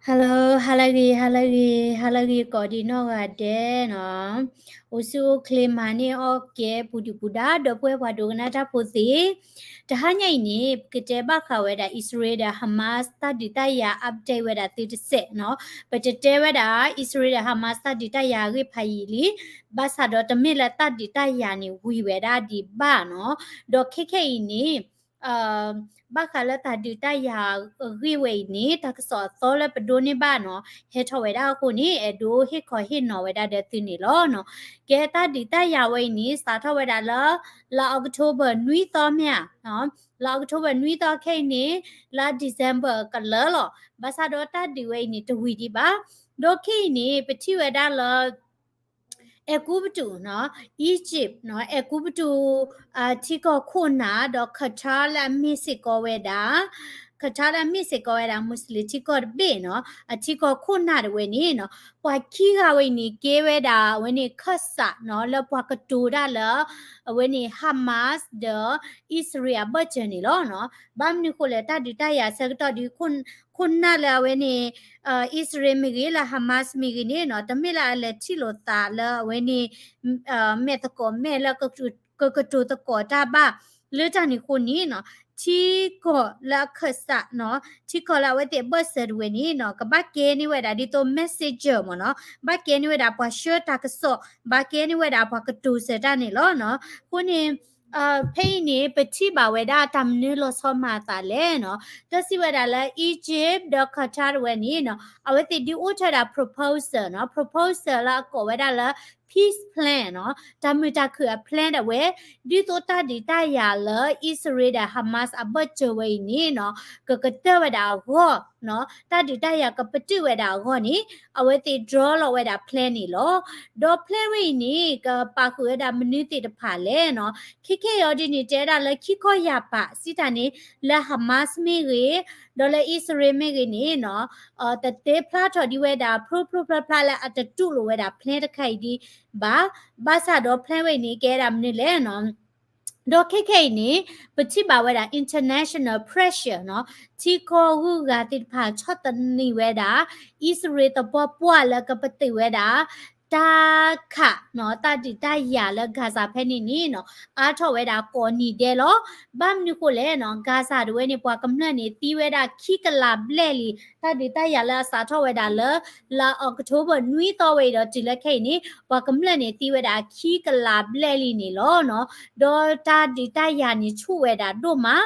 Hello, ဟါလၢအဂ့ၤ, ဟါလၢအဂ့ၤ, ဟါလၢအဂ့ၤကိးဒံးနီၢ်ဂၤဒဲးနီၤ. အိၣ်ဆူၣ်အိၣ်ချ့မၤန့ၢ်အီၣ်ကဲ ပူၤဒုၣ်ပူၤဒါ ဒီပုၢ်ဝဲၢ်ပှၤဒိကနၣ်တၢ်ဖိသ့ၣ်, တဟါညါအံၤန့ၣ် ပကတဲဘၣ်ဃးဝဲဒၣ် အံၣ်စရ့လးဒီး Hamas တၢ်ဒုးတၢ်ယၤ update ဝဲဒၣ်သုတစဲးနီၤ. ပတတဲဝဲဒၣ် အံၣ်စရ့လးဒီး Hamas တၢ်ဒုးတၢ်ယၤအဂ့ၢ်ဖးယံာ်လံ, ဘၣ်ဆၣ်ဒီးတမ့ၢ်လၢတၢ်ဒုးတၢ်ယၤန့ၣ် ဝံၤဝဲဒၣ်ဒံးဘၣ်နီၤ. ဒီးခဲခဲအံၤန့ၣ် ဘၣ်ဃးလၢတၢ်ဒုးတၢ်ယၤအဂ့ၢ်ဝဲအံၤန့ၣ် တၢ်ကစီၣ်အသီလၢပဒိးန့ၢ်ဘၣ်နီၤ ဟဲထီၣ်ဝဲဒၣ်အဃိန့ၣ် အဲၣ်ဒိးဟ့ၣ်ခီဟ့ၣ်နီၤဝဲဒၣ်ဒီးသုန့ၣ်လီၤနီၤ. ကဲတၢ်ဒုးတၢ်ယၤဝဲအံၤန့ၣ် စးထီၣ်ဝဲဒၣ်လၢ လါ October နွံသီမ့ၢ်ဧါ, လါ October နွံသီခဲအံၤန့ၣ် လါ December ကလၢာ်လီၤ. ဘၣ်ဆၣ်ဒီးတၢ်ဒုးဝဲအံၤန့ၣ် တဝံၤဒံးဘၣ်. ဒီးခဲအံၤန့ၣ် ပထံၣ်ဝဲဒၣ်လၢ အဲၤကူပတူးနီၤ, Egypt နီၤ, အဲၤကူပတူး ထံကီၢ်ခိၣ်နၢ် ဒီး Qatar လၢအမ့ၢ်စ့ၢ်ကီးဝဲဒၣ် Qatar လၢအမ့ၢ်စ့ၢ်ကီးဝဲဒၣ် Muslim ထံကီၢ်တဘ့ၣ်နီၤ, အထံကီၢ်ခိၣ်နၢ်တဝဲန့ၣ်နီၤ, ပှၤခံဂၤဝဲအံၤန့ၣ် ကဲဝဲဒၣ်အဝဲန့ၣ် ခၢၣ်စးနီၤ လၢပှၤကတိၤတၢ်လၢ အဝဲန့ၣ် Hamas ဒီး အံၣ်စရ့လးအဘၢၣ်စၢၤန့ၣ်လီၤနီၤ. ဘၣ်မနုၤဃိလဲၣ် တၢ်ဒုးတၢ်ယၤဆၢကတီၢ်ဒီး ခိၣ်နၢ်လၢအဝဲန့ၣ် အံၣ်စရ့လးမ့ၢ်ဂ့ၤ လၢ Hamas မ့ၢ်ဂ့ၤန့ၣ်နီၤ, တမ့ၢ်လၢအလဲၤထံၣ်လိာ်သးလၢအဝဲန့ၣ် မဲာ်သကိးမဲာ်လၢ ကကတိၤသကိးတၢ်ဘၣ်. လၢတၢ်န့ၣ်အဃိန့ၣ်နီၤ, ထံကီၢ်လၢအခၢၣ်စးနီၤ, ထံကီၢ်လၢအဝဲသ့ၣ်အဘၢၣ်စၢၤတဝဲန့ၣ်နီၤ, ကဘၣ်ကဲန့ၢ်ဝဲဒၣ်ဒ်သိး messenger မ့ၢ်နီၤ, ဘၣ်ကဲန့ၢ်ဝဲဒၣ်ပှၤဆှၢတၢ်ကစီၣ်, ဘၣ်ကဲန့ၢ်ဝဲဒၣ်ပှၤကတိၤစၢၤတၢ်န့ၣ်လီၤနီၤ. အဃိန့ၣ် ဖဲအံၤန့ၣ် ပထံၣ်ဘၣ်ဝဲဒၣ်တၢ်မနုၤလီၤဆီမၤအသးလဲၣ်နီၤ, တၢ်စံးဝဲဒၣ်လၢ Egypt ဒီး Qatar တဝဲန့ၣ်နီၤ, အဝဲသ့ၣ်ဒုးအိၣ်ထီၣ်ဝဲဒၣ် proposal နီၤ, proposal လၢအကိးဝဲဒၣ်လၢ peace plan နီၤ, တၢ်မုာ်တၢ်ခုၣ်အ plan ဒၣ်ဝဲ, ဒ်သိးတၢ်ဒုးတၢ်ယၤလၢ အံၣ်စရ့လးဒီး Hamas အဘၢၣ်စၢၤဝဲအံၤန့ၣ်နီၤ, ကကတၢၢ်ဝဲဒၣ်အဂီၢ်နီၤ, တၢ်ဒုးတၢ်ယၤကပတုာ်ဝဲဒၣ်အဂီၢ်န့ၣ် အဝဲသ့ၣ် draw လီၤဝဲဒၣ် plan န့ၣ်လီၤ. ဒီး plan ဝဲအံၤန့ၣ် ကပာ်ဃုာ်ဝဲဒၣ်မနုၤသ့ၣ်တဖၣ်လဲၣ်နီၤ, ခဲခဲအံၤအီၤဒ်န့ၣ် တဲဝဲဒၣ်လၢခံခီယာ်ပာ် စံးတၢ်န့ၣ် လၢ Hamas မ့ၢ်ဂ့ၤ, ဒီးလၢအံၣ်စရ့လးမ့ၢ်ဂ့ၤန့ၣ်နီၤ, တတဲဖျါထီၣ်ဒံးဝဲဒၣ် ဖျိဖျိဖျါဖျါလၢအတတူၢ်လိာ်ဝဲဒၣ် plan တခါအံၤဒံးဘၣ်. ဘၣ်ဆၣ်ဒီး plan ဝဲအံၤန့ၣ် ကဲဒၣ်မနုၤလဲၣ်နီၤ, ဒီးခဲခဲအံၤန့ၣ် ပထံၣ်ဘၣ်ဝဲဒၣ် international pressure နီၤ, ထံကီၢ်ဂုၤဂၤသ့ၣ်တဖၣ် ဆီၣ်သနံးဝဲဒၣ် အံၣ်စရ့လးသပှၢ်ပှၢ်လၢကပတုာ်ဝဲဒၣ် တၢ်ခးနီၤ, တၢ်ဒုးတၢ်ယၤလၢ Gaza ဖဲန့ၣ်န့ၣ်နီၤ, အါထီၣ်ဝဲဒၣ်ကိးနံၤဒဲးလီၤ. ဘၣ်မနုၤဃိလဲၣ်နီၤ, Gaza တဝဲန့ၣ် ပှၤကမျၢၢ်န့ၣ် သံဝဲဒၣ်ခံကလးဘျဲၣ်လံ, တၢ်ဒုးတၢ်ယၤလၢအစးထီၣ်ဝဲဒၣ်လၢ လါ October နွံသီဝဲအံၤဒီးတုၤလၢခဲအံၤန့ၣ် ပှၤကမျၢၢ်န့ၣ်သံဝဲဒၣ်ခံကလးဘျဲၣ်လံန့ၣ်လီၤနီၤ. ဒီးတၢ်ဒုးတၢ်ယၤန့ၣ်ဆူၣ်ဝဲဒၣ်ဒိၣ်မး,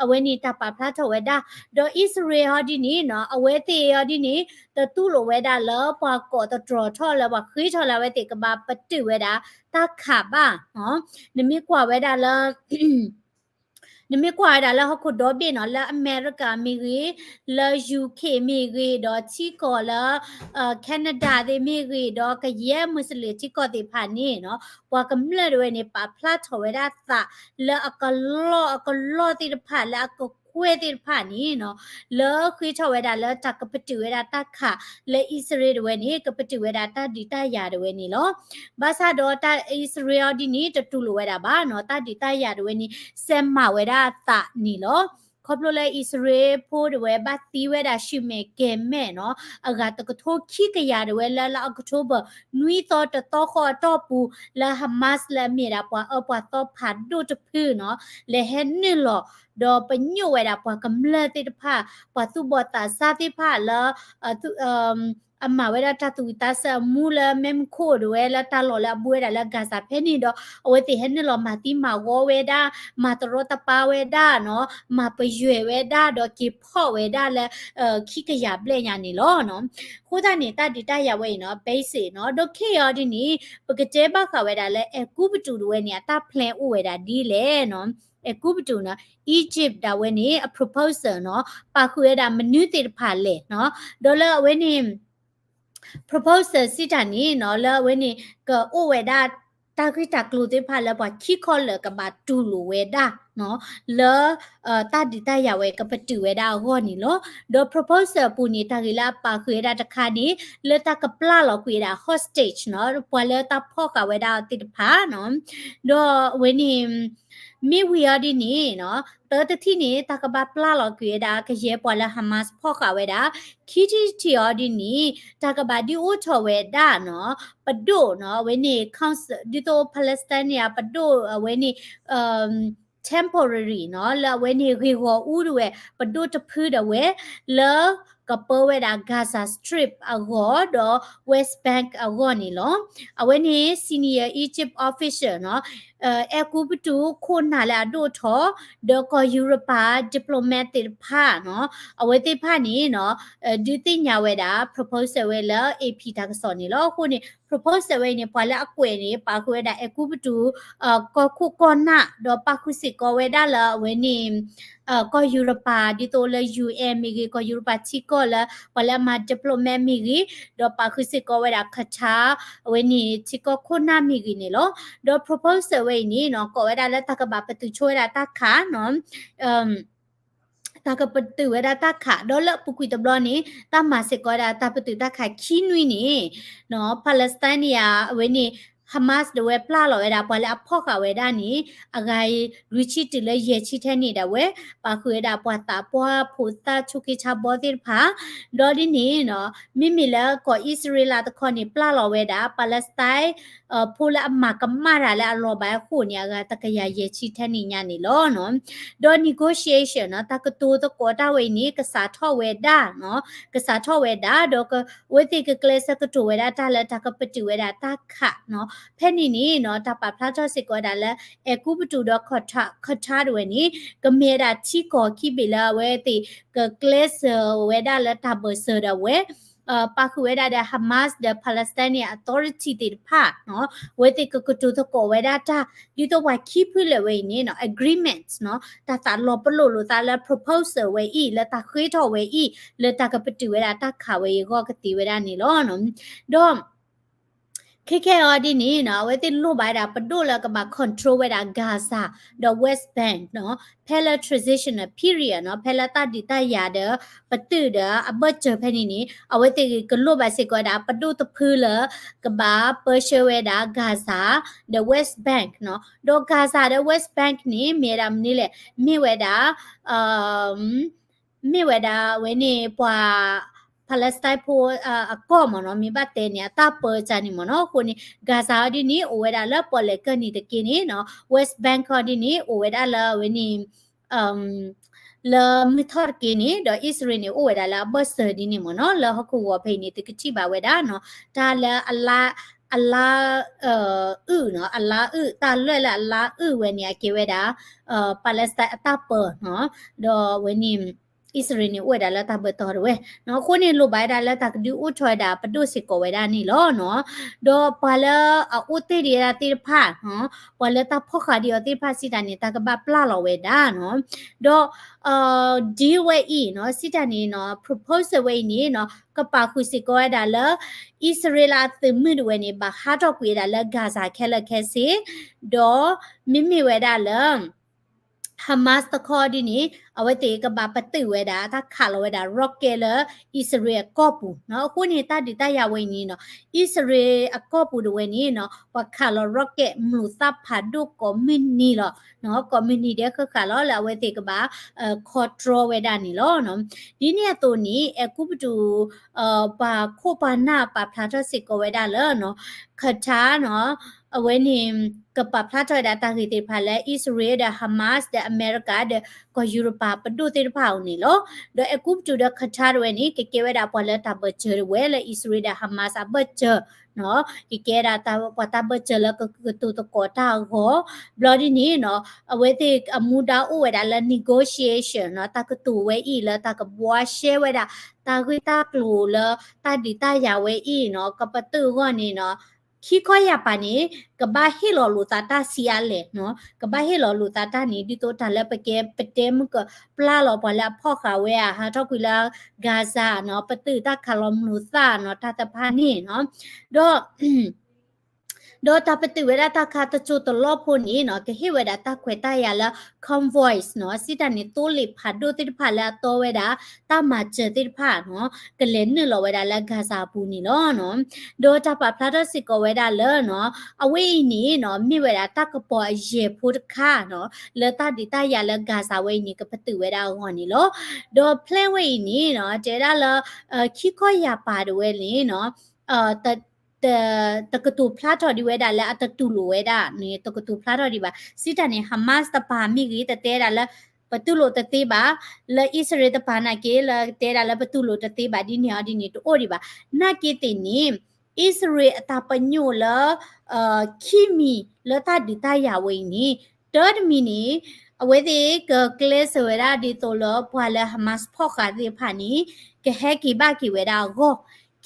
အဝဲန့ၣ်တၢ်ပာ်ဖျါထီၣ်ဝဲဒၣ်. ဒီးအံၣ်စရ့လးအီၤဒ်န့ၣ်နီၤ, အဝဲသ့ၣ်အီၤဒ်န့ၣ် တတူၢ်လိာ်ဝဲဒၣ်လၢပှၤကိးသတြီၤထီၣ်လၢပှၤဃ့ထီၣ်လၢအဝဲသ့ၣ်ကဘၣ်ပတုာ်ဝဲဒၣ်တၢ်ခးဘၣ်. နမ့ၢ်ကွၢ်ဝဲဒၣ်လၢ နမ့ၢ်ကွၢ်ဝဲဒၣ်လၢဟီၣ်ခိၣ်ဒီဘ့ၣ်နီၤ, လၢအမဲရကၤမ့ၢ်ဂ့ၤ, လၢ ယူၣ်ခ့ၣ် မ့ၢ်ဂ့ၤ, ဒီးထံကီၢ်လၢ Canada သ့ၣ်မ့ၢ်ဂ့ၤ, ဒီးကယဲၢ် Muslim ထံကီၢ်သ့ၣ်တဖၣ်န့ၣ်နီၤ, ပှၤကမျၢၢ်တဝဲန့ၣ် ပာ်ဖျါထီၣ်ဝဲဒၣ်သးလၢအကလီၢ်အကလီၢ်သ့ၣ်တဖၣ် လၢအကကွဲၢ်သ့ၣ်တဖၣ်န့ၣ်နီၤ, လၢဃ့ထီၣ်ဝဲဒၣ်လၢတၢ်ကပတုာ်ဝဲဒၣ်တၢ်ခးလၢအံၣ်စရ့လးတဝဲန့ၣ် ကပတုာ်ဝဲဒၣ်တၢ်ဒုးတၢ်ယၤတဝဲန့ၣ်လီၤ. ဘၣ်ဆၣ်ဒီးတၢ်အံၣ်စရ့လးအီၤဒ်န့ၣ် တတူၢ်လိာ်ဝဲဒၣ်ဘၣ်နီၤ, တၢ်ဒုးတၢ်ယၤတဝဲန့ၣ် စဲးမၤဝဲဒၣ်အသးန့ၣ်လီၤ. ခီဖျိလၢအံၣ်စရ့လးဖိတဝဲဘၣ်သံဝဲဒၣ် ဆူမဲာ်ကဲၤမဲာ်နီၤ, အဂၤတကထိခံကယၤတဝဲလၢလါအီးကထိဘၢၣ် နွံသီတသီဃီအတီၢ်ပူၤ လၢ Hamas လၢအမ့ၢ်ဒၣ်ပှၤအၢပှၤသီဖးဒိၣ်တဖုနီၤ, လဲၤဟဲနုာ်လီၤ ဒီးပညိၣ်ဝဲဒၣ်ပှၤကမျၢၢ်သ့ၣ်တဖၣ် ပှၤသူၣ်ဘီၣ်သးစၢ်သ့ၣ်တဖၣ်လၢ အမၤဝဲဒၣ်တၢ်သူၣ်ဝံၣ်သးစၢ်အမူလၢ မဲမခိၣ်ဒဝဲလၢတၢ်လီၢ်လၢအဘူးဝဲဒၣ်လၢ Gaza ဖဲန့ၣ်ဒီး အဝဲသ့ၣ်ဟဲနုာ်လီၤမၤသံမၤဝီဝဲဒၣ်, မၤတရီတပါဝဲဒၣ်နီၤ, မၤပယွဲၢ်ဝဲဒၣ်ဒီးက့ၤဖီၣ်ဝဲဒၣ်လၢ ခံကယၤဘျဲၣ်ညါန့ၣ်လီၤ. အဃိသတးန့ၣ် တၢ်ဒုးတၢ်ယၤဝဲအံၤနီၤ basic နီၤ, ဒီးခဲအံၤအီၤဒ်န့ၣ် ပကတဲဘၣ်ဃးဝဲဒၣ်လၢ အဲၤကူပတူးတဝဲန့ၣ် အတၢ် plan အိၣ်ဝဲဒၣ်ဒ်လဲၣ်နီၤ. အဲၤကူပတူးနီၤ Egypt ဒၣ်ဝဲန့ၣ် အ proposal နီၤ ပာ်ဃုာ်ဝဲဒၣ်မနုၤသ့ၣ်တဖၣ်လဲၣ်နီၤ, ဒီးလၢအဝဲန့ၣ် proposal စံးတၢ်န့ၣ်နီၤ လၢအဝဲန့ၣ် ကအိၣ်ဝဲဒၣ် တၢ်ဂ့ၢ်တၢ်ကျိၤသ့ၣ်တဖၣ်လၢပှၤခံခီလၢာ်ကဘၣ်တူၢ်လိာ်ဝဲဒၣ်နီၤ, လၢ တၢ်ဒုးတၢ်ယၤဝဲကပတုာ်ဝဲဒၣ်အဂီၢ်န့ၣ်လီၤ. ဒီး proposal အပူၤန့ၣ် တၢ်ဂ့ၢ်လၢအပာ်ဃုာ်ဝဲဒၣ်တခါန့ၣ် လၢတၢ်ကပျၢ်လီၤကွံာ်ဝဲဒၣ် hostage နီၤ, ပှၤလၢတၢ်ဖီၣ်ဃာ်ဝဲဒၣ်သ့ၣ်တဖၣ်နီၤ, ဒီးအဝဲန့ၣ် မ့ၢ်ဝံၤအီၤဒ်န့ၣ်နီၤ သၢတထံၣ်န့ၣ် တၢ်ကဘၣ်ပျၢ်လီၤကွံာ်ဝဲဒၣ် ကယဲၢ်ပှၤလၢ Hamas ဖီၣ်ဃာ်ဝဲဒၣ်, ခံထံၣ်တထံၣ်အီၤဒ်န့ၣ် တၢ်ကဘၣ်ဒုးအိၣ်ထီၣ်ဝဲဒၣ်နီၤ ပဒိၣ်နီၤ အဝဲန့ၣ် council ဒ်သိး Palestine န့ၣ် ပဒိၣ်အဝဲန့ၣ် temporary နီၤ လၢအဝဲန့ၣ်ဂ့ၢ်ဂီၤအူဒၣ်ဝဲ ပဒိၣ်တဖုဒၣ်ဝဲ လၢကပၢဝဲဒၣ် Gaza Strip အဂီၢ် ဒီး West Bank အဂီၢ်န့ၣ်လီၤ. အဝဲန့ၣ် senior Egypt official နီၤ အဲၤကူပတူးခိၣ်နၢ်လၢအဒိၣ်ထီၣ် ဒီးကီၢ်ယူရပၤ diplomat သ့ၣ်တဖၣ်နီၤ အဝဲသ့ၣ်တဖၣ်န့ၣ်နီၤ ဒုးသ့ၣ်ညါဝဲဒၣ် proposal ဝဲလၢ A P တၢ်ကစီၣ်န့ၣ်လီၤ. အဃိန့ၣ် proposal ဝဲအံၤန့ၣ် ပှၤလၢအကွဲးန့ၣ် ပာ်ဃုာ်ဝဲဒၣ်အဲၤကူပတူး ကီၢ်ခိၣ်ကီၢ်နၢ် ဒီးပာ်ဃုာ်စ့ၢ်ကီးဝဲဒၣ်လၢအဝဲန့ၣ် ကီၢ်ယူရပၤ ဒ်သိးလၢ U N မ့ၢ်ဂ့ၤ ကီၢ်ယူရပၤထံကီၢ်လၢ ပှၤလၢအမၤ diplomat မ့ၢ်ဂ့ၤ ဒီးပာ်ဃုာ်စ့ၢ်ကီးဝဲဒၣ် Qatar အဝဲန့ၣ်ထံကီၢ်ခိၣ်နၢ်မ့ၢ်ဂ့ၤန့ၣ်လီၤ. ဒီး proposal ဝဲအံၤန့ၣ်နီၤ ကိးဝဲဒၣ်လၢတၢ်ကဘၣ်ပတုာ်ဆိဝဲဒၣ်တၢ်ခးနီၤ တၢ်ကပတုာ်ဝဲဒၣ်တၢ်ခး ဒီးလၢအပူၤကွံာ်တဘျီန့ၣ် တၢ်မၤစ့ၢ်ကီးဝဲဒၣ်တၢ်ပတုာ်တၢ်ခးခံနွံန့ၣ်နီၤ Palestine န့ၣ် အဝဲန့ၣ် Hamas ဒၣ်ဝဲပျၢ်လီၤဝဲဒၣ် ပှၤလၢအဖီၣ်ဃာ်ဝဲဒၣ်န့ၣ် အဂၤလွံၢ်ဆံတုၤလၢယဲၢ်ဆံထဲန့ၣ်ဒၣ်ဝဲ ပာ်ဃုာ်ဝဲဒၣ်ပှၤသးပှၢ်ဖိသၣ် ဆူၣ်က့ဆါဘီသ့ၣ်တဖၣ် ဒီးဒ်န့ၣ်နီၤ မ့မ့ၢ်လၢကီၢ်အံၣ်စရ့လးတခီန့ၣ် ပျၢ်လီၤဝဲဒၣ် Palestine ဖိလၢအမၤကမၣ်တၢ်လၢအလီၤဘၣ်အဃိန့ၣ် အဂၤတကယၤယဲၢ်ဆံထဲန့ၣ်ညါန့ၣ်လီၤနီၤ. ဒီး negotiation နီၤ တၢ်ကတိၤသကိးတၢ်ဝဲအံၤန့ၣ် ကစးထီၣ်ဝဲဒၣ်နီၤ ကစးထီၣ်ဝဲဒၣ် ဒီးအဝဲသ့ၣ်ကကျဲးစၢးကတိၤဝဲဒၣ်တၢ်လၢ တၢ်ကပတုာ်ဝဲဒၣ်တၢ်ခးနီၤ ဖဲန့ၣ်န့ၣ်နီၤ တၢ်ပာ်ဖျါထီၣ်စ့ၢ်ကီးဝဲဒၣ်လၢ အဲၤကူပတူးဒီး Qatar တဝဲန့ၣ် ကမ့ၢ်ဝဲဒၣ်ထံကီၢ်ခံဘ့ၣ်လၢအဝဲသ့ၣ် ကကျဲးစၢးဝဲဒၣ်လၢတၢ်ဘၢၣ်စၢၤဒၣ်ဝဲ ပာ်ဃုာ်ဝဲဒၣ်ဒီး Hamas ဒီး Palestine န့ၣ် authority သ့ၣ်တဖၣ်နီၤ အဝဲသ့ၣ်ကကတိၤသကိးဝဲဒၣ်တၢ် ဒ်သိးပှၤခံဖုလၢာ်ဝဲအံၤန့ၣ်နီၤ agreement နီၤ တၢ်သးလီၤပလိာ်လိာ်သးလၢ proposal ဝဲအံၤ လၢတၢ်ဃ့ထီၣ်ဝဲအံၤ လၢတၢ်ကပတုာ်ဝဲဒၣ်တၢ်ခးဝဲအံၤအဂီၢ်ကသ့ဝဲဒၣ်န့ၣ်လီၤ. ဒီး ခဲခဲအံၤဒ်န့ၣ်နီၤ အဝဲသ့ၣ်လိၣ်ဘၣ်ဝဲဒၣ်ပဒိၣ်လၢကဘၣ် control ဝဲဒၣ် Gaza ဒီး West Bank နီၤ ဖဲလၢ transitional period နီၤ ဖဲလၢတၢ်ဒုးတၢ်ယၤဒီး ပတုာ်ဒီးအဘၢၣ်စၢၤဖဲန့ၣ်န့ၣ် အဝဲသ့ၣ်ကလိၣ်ဘၣ်စ့ၢ်ကီးဝဲဒၣ် ပဒိၣ်တဖုလၢ ကဘၣ်ပၢဆှၢဝဲဒၣ် Gaza ဒီး West Bank နီၤ ဒီး Gaza ဒီး West Bank န့ၣ် မ့ၢ်ဝဲဒၣ်မနုၤလဲၣ် မ့ၢ်ဝဲဒၣ် မ့ၢ်ဝဲဒၣ်ဝဲန့ၣ် ပှၤ Palestine ဖိအကီၢ်မ့ၢ်နီၤ မ့ၢ်ဘၣ်တဲန့ၣ် အတၢ်ပၢတၢ်န့ၣ်မ့ၢ်နီၤ အဃိန့ၣ် Gaza အီၤဒ်န့ၣ် အိၣ်ဝဲဒၣ်လၢပီၣ်လဲၣ်ကၢၢ်နံၤတက့ၢ်န့ၣ်နီၤ West Bank အီၤဒ်န့ၣ် အိၣ်ဝဲဒၣ်လၢဝဲန့ၣ် လၢမုၢ်ထီၣ်တက့ၢ်န့ၣ် ဒီး အံၣ်စရ့လးန့ၣ် အိၣ်ဝဲဒၣ်လၢအဘၢၣ်စၢၤဒ်န့ၣ်မ့ၢ်နီၤ လၢဟီၣ်ခိၣ်ဂီၤဖဲအံၤန့ၣ် သုကထံၣ်ဘၣ်ဝဲဒၣ်နီၤ တၢ်လၢအလါ အလါ အုၣ်နီၤ အလါအုၣ် တၢ်လၢၢ်လၢအလါအုၣ်ဝဲန့ၣ် အကဲဝဲဒၣ် Palestine အတၢ်ပၢနီၤ ဒီးဝဲန့ၣ် အံၣ်စရ့လးန့ၣ် အိၣ်ဝဲဒၣ်လၢတၢ်ဘၢၣ်တီၤတဝဲနီၤ အဃိန့ၣ် လိၣ်ဘၣ်ဝဲဒၣ်လၢတၢ်ကဒုးအိၣ်ထီၣ်ဝဲဒၣ်ပဒိၣ်စ့ၢ်ကီးဝဲဒၣ်န့ၣ်လီၤနီၤ ဒီးပှၤလၢအအိၣ်တ့ၢ်ဒံးဝဲဒၣ်သ့ၣ်တဖၣ်နီၤ ပှၤလၢတၢ်ဖီၣ်ဃာ်ဒံးအီၤသ့ၣ်တဖၣ်စံးတၢ်န့ၣ် တၢ်ကဘၣ်ပျၢ်လီၤဝဲဒၣ်နီၤ ဒီး deal ဝဲအံၤနီၤ စံးတၢ်န့ၣ်နီၤ proposal ဝဲအံၤန့ၣ်နီၤ ကပာ်ဃုာ်စ့ၢ်ကီးဝဲဒၣ်လၢ အံၣ်စရ့လးအသုးမုၢ်တဝဲန့ၣ် ဘၣ်ဟးထီၣ်ကွံာ်ဝဲဒၣ်လၢ Gaza ခဲလၢာ်ခဲဆ့ ဒီးမ့မ့ၢ်ဝဲဒၣ်လၢ Hamas တခီဒ်န့ၣ် အဝဲသ့ၣ်ကဘၣ်ပတုာ်ဝဲဒၣ် တၢ်ခးလီၤဝဲဒၣ် rocket လၢ အံၣ်စရ့လးအကီၢ်ပူၤနီၤ အဃိန့ၣ် တၢ်ဒုးတၢ်ယၤဝဲအံၤန့ၣ်နီၤ အံၣ်စရ့လးအကီၢ်ပူၤတဝဲန့ၣ်နီၤ ပှၤခးလီၤ rocket မျိာ်သၣ်ဖးဒိၣ်ကိးမုၢ်နံၤလီၤ ကိးမုၢ်နံၤဒဲးဃၣ်ဃၣ်လီၤ လၢအဝဲသ့ၣ်ကဘၣ် control ဝဲဒၣ်န့ၣ်လီၤ. ဒ်န့ၣ်အသိးန့ၣ် အဲၤကူပတူး ပှၤခိၣ်ပှၤနၢ်ပာ်ဖျါထီၣ်စ့ၢ်ကီးဝဲဒၣ်လၢ Qatar နီၤ အဝဲန့ၣ် ကပာ်ဖျါထီၣ်ဝဲဒၣ်တၢ်ဂ့ၢ်သ့ၣ်တဖၣ်လၢ အံၣ်စရ့လးဒီး Hamas ဒီးအမဲရကၤဒီး ကီၢ်ယူရပၤပဒိၣ်သ့ၣ်တဖၣ်အအိၣ်န့ၣ်လီၤ. ဒီးအဲၤကူပတူးဒီး Qatar တဝဲန့ၣ် ကကဲဝဲဒၣ်ပှၤလၢတၢ်ဘၢၣ်စၢၤတဝဲလၢ အံၣ်စရ့လးဒီး Hamas အဘၢၣ်စၢၤ ကကဲဒၣ်ပှၤတၢ်ဘၢၣ်စၢၤလၢကကတိၤသကိးတၢ်အဂီၢ် ဘျီဒ်န့ၣ်နီၤ အဝဲသ့ၣ်အမူဒါအိၣ်ဝဲဒၣ်လၢ negotiation နီၤ တၢ်ကတိၤဝဲအံၤလၢတၢ်ကဘှါရှဲဝဲဒၣ် တၢ်ဂ့ၢ်တၢ်ကျိၤလၢ တၢ်ဒုးတၢ်ယၤဝဲအံၤနီၤ ကပတုာ်အဂီၢ်န့ၣ်နီၤ ခံခီယၢ်ပၤန့ၣ် ကဘၣ်ဟ့ၣ်လီၤလိာ်သးတၢ်ဆံးအါလဲၣ်နီၤ ကဘၣ်ဟ့ၣ်လီၤလိာ်သးတၢ်န့ၣ် ဒ်သိးတၢ်လၢပကဲပတဲမုၢ်ကပျၢ်လီၤပှၤလၢအဖီၣ်ဃာ်ဝဲဧါ ဟးထီၣ်ကွံာ်လၢ Gaza နီၤ ပတုာ်တၢ်ခးလီၤမျိာ်သၣ်နီၤ တၢ်သ့ၣ်တဖၣ်န့ၣ်နီၤ ဒီး ဒီးတၢ်ပတုာ်ဝဲဒၣ်တၢ်ခါတစိၢ်တလီၢ်ဖိန့ၣ်နီၤ ကဟ့ၣ်ဝဲဒၣ်တၢ်ခွဲးတၢ်ယာ်လၢ convoys နီၤ စံးတၢ်န့ၣ် သိလ့ၣ်ဖးဒိၣ်သ့ၣ်တဖၣ်လၢအတီဝဲဒၣ် တၢ်မၤစၢၤသ့ၣ်တဖၣ်နီၤ ကလဲၤနုာ်လီၤဝဲဒၣ်လၢ Gaza အပူၤန့ၣ်လီၤနီၤ. ဒီးတၢ်ပာ်ဖျါထီၣ်စ့ၢ်ကီးဝဲဒၣ်လၢနီၤ အဝဲအံၤန့ၣ်နီၤ မ့ၢ်ဝဲဒၣ်တၢ်ကပီၤအယဲၢ်ဖိတခါနီၤ လၢတၢ်ဒုးတၢ်ယၤလၢ Gaza ဝဲအံၤန့ၣ် ကပတုာ်ဝဲဒၣ်အဂီၢ်န့ၣ်လီၤ. ဒီး plan ဝဲအံၤန့ၣ်နီၤ တဲဝဲဒၣ်လၢ ခံခီယၢ်ပၤတဝဲန့ၣ်နီၤ တ တ တကတိၤဖျါထီၣ်ဒံးဝဲဒၣ်လၢအတတူၢ်လိာ်ဝဲဒၣ်န့ၣ် တကတိၤဖျါထီၣ်ဒံးဘၣ်. စံးတၢ်န့ၣ် Hamas တပၤမ့ၢ်ဂ့ၤ တတဲဒၣ်လၢ ပတူၢ်လိာ်တသ့ဘၣ်, လၢအံၣ်စရ့လးတပၤနာ်က့ လၢတဲဒၣ်လၢပတူၢ်လိာ်တသ့ဘၣ် ဒ်န့ၣ်အီၤဒ်န့ၣ် တအိၣ်ဒံးဘၣ်. နာ်က့သ့ၣ်န့ၣ် အံၣ်စရ့လးအတၢ်ပညိၣ်လၢ ခံမံၤလၢတၢ်ဒုးတၢ်ယၤဝဲအံၤန့ၣ် တၢတမံၤန့ၣ် အဝဲသ့ၣ်ကကျဲးစၢးဝဲဒၣ်ဒ်သိးလၢပှၤလၢ Hamas ဖီၣ်ဃာ်သ့ၣ်တဖၣ်န့ၣ် ကဟဲက့ၤဘၣ်က့ၤဝဲဒၣ်အဂီၢ်,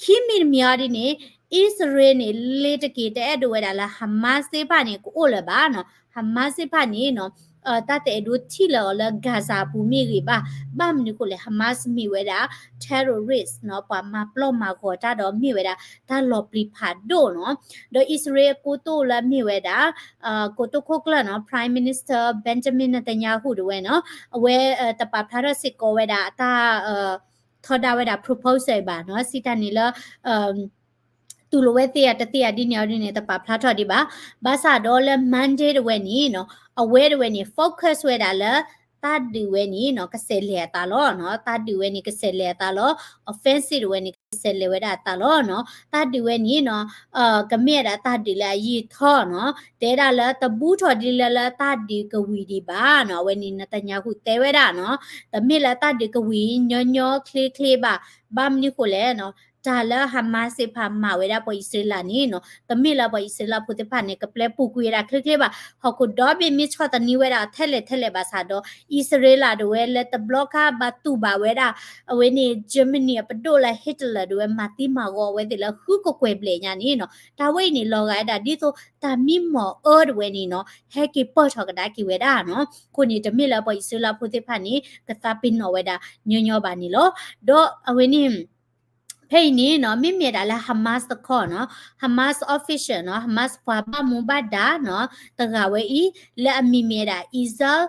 ခံမံၤတမံၤအီၤဒ်န့ၣ် အံၣ်စရ့လးန့ၣ် လ့ၤတက့ၤတအဲၣ်ဒိးဝဲဒၣ်လၢ Hamas သ့ၣ်တဖၣ်န့ၣ် ကအိၣ်လၢၤဘၣ်နီၤ. Hamas သ့ၣ်တဖၣ်န့ၣ်နီၤ တၢ်တအဲၣ်ဒိးထံၣ်လၢၤအီၤလၢ Gaza အပူၤမ့ၢ်ဂ့ၤဘၣ်. ဘၣ်မနုၤဃိလဲၣ် Hamas မ့ၢ်ဝဲဒၣ် terrorist နီၤ ပှၤမၤပျီၢ်မၤဂီၤတၢ်ဒီးမ့ၢ်ဝဲဒၣ် တၢ်လီၤပျံၤဖးဒိၣ်နီၤ. ဒီးအံၣ်စရ့လးအကိတိၢ်လၢအမ့ၢ်ဝဲဒၣ် ကိတိၢ်ခိၣ်ကျၢၢ်နီၤ Prime Minister Benjamin Netanyahu တဝဲနီၤ အဝဲတပာ်ဖျါထီၣ်စ့ၢ်ကီးဝဲဒၣ်အတၢ် ထီဒါဝဲဒၣ် proposal ဘၣ်နီၤ စံးတၢ်န့ၣ်လၢ တူၢ်လိာ်ဝဲသ့ဧါတသ့ဧါဒ်န့ၣ်အီၤဒ်န့ၣ် တပာ်ဖျါထီၣ်ဒံးဘၣ်. ဘၣ်ဆၣ်ဒီးလၢ Monday တဝဲန့ၣ်နီၤ အဝဲတဝဲန့ၣ် focus ဝဲဒၣ်လၢ တၢ်ဒုးဝဲန့ၣ်နီၤ ကဆဲးလဲၤအသးလီၤနီၤ. တၢ်ဒုးဝဲန့ၣ်ကဆဲးလဲၤအသးလီၤ. offensive တဝဲန့ၣ် ကဆဲးလဲၤဝဲဒၣ်အသးလီၤနီၤ. တၢ်ဒုးဝဲန့ၣ်နီၤ ကမ့ၢ်ဝဲဒၣ်တၢ်ဒုးလၢအယံာ်ထီၣ်နီၤ. တဲဒၣ်လၢတဘူးထီၣ်ဒ်လၢလၢတၢ်ဒုးကဝံၤဒံးဘၣ်နီၤ. အဝဲန့ၣ် Netanyahu တဲဝဲဒၣ်နီၤ တမ့ၢ်လၢတၢ်ဒုးကဝံၤညီညီချ့ချ့ဘၣ်. ဘၣ်မနုၤဃိလဲၣ်နီၤ တၢ်လၢ Hamas သ့ၣ်တဖၣ်မၤဝဲဒၣ်ပှၤအံၣ်စရ့လးန့ၣ်နီၤ တမ့ၢ်လၢပှၤအံၣ်စရ့လးဖိသ့ၣ်တဖၣ်န့ၣ် ကပျဲပူၤကွံာ်ဝဲဒၣ်ချ့ချ့ဘၣ်. ဟီၣ်ခိၣ်ဒီဘ့ၣ်မ့ၢ်ဆီၣ်သနံးဝဲဒၣ်ထဲလဲၣ်ထဲလဲၣ်ဘၣ်ဆၣ်ဒီး အံၣ်စရ့လးတဝဲလၢတဘျီခါဘၣ်တူၢ်ဘၣ်ဝဲဒၣ် အဝဲန့ၣ် Germany အပဒိၣ်လၢ Hitler တဝဲမၤသံမၤဂီၤအဝဲသ့ၣ်လၢဃုကကွဲၢ်ဘျဲၣ်ညါန့ၣ်နီၤ တၢ်ဝဲအံၤန့ၣ် လီၤဂာ်ဝဲဒၣ်ဒ်သိးတၢ်မံမီၢ်အၢတဝဲန့ၣ်နီၤ ဟဲက့ၤပၢၢ်ထီၣ်ကဒါက့ၤဝဲဒၣ်နီၤ. အဃိန့ၣ် တမ့ၢ်လၢပှၤအံၣ်စရ့လးဖိသ့ၣ်တဖၣ်န့ၣ် ကသးပ့ၤနီၣ်ဝဲဒၣ်ညီညီဘၣ်န့ၣ်လီၤ. ဒီးအဝဲန့ၣ် ဖဲအံၤန့ၣ်နီၤ မ့မ့ၢ်ဒၣ်လၢ Hamas တခီနီၤ Hamas official နီၤ Hamas ပှၤဘၣ်မူဘၣ်ဒါနီၤ တဂၤဝဲအံၤ လၢအမံၤမ့ၢ်ဒၣ် Ismail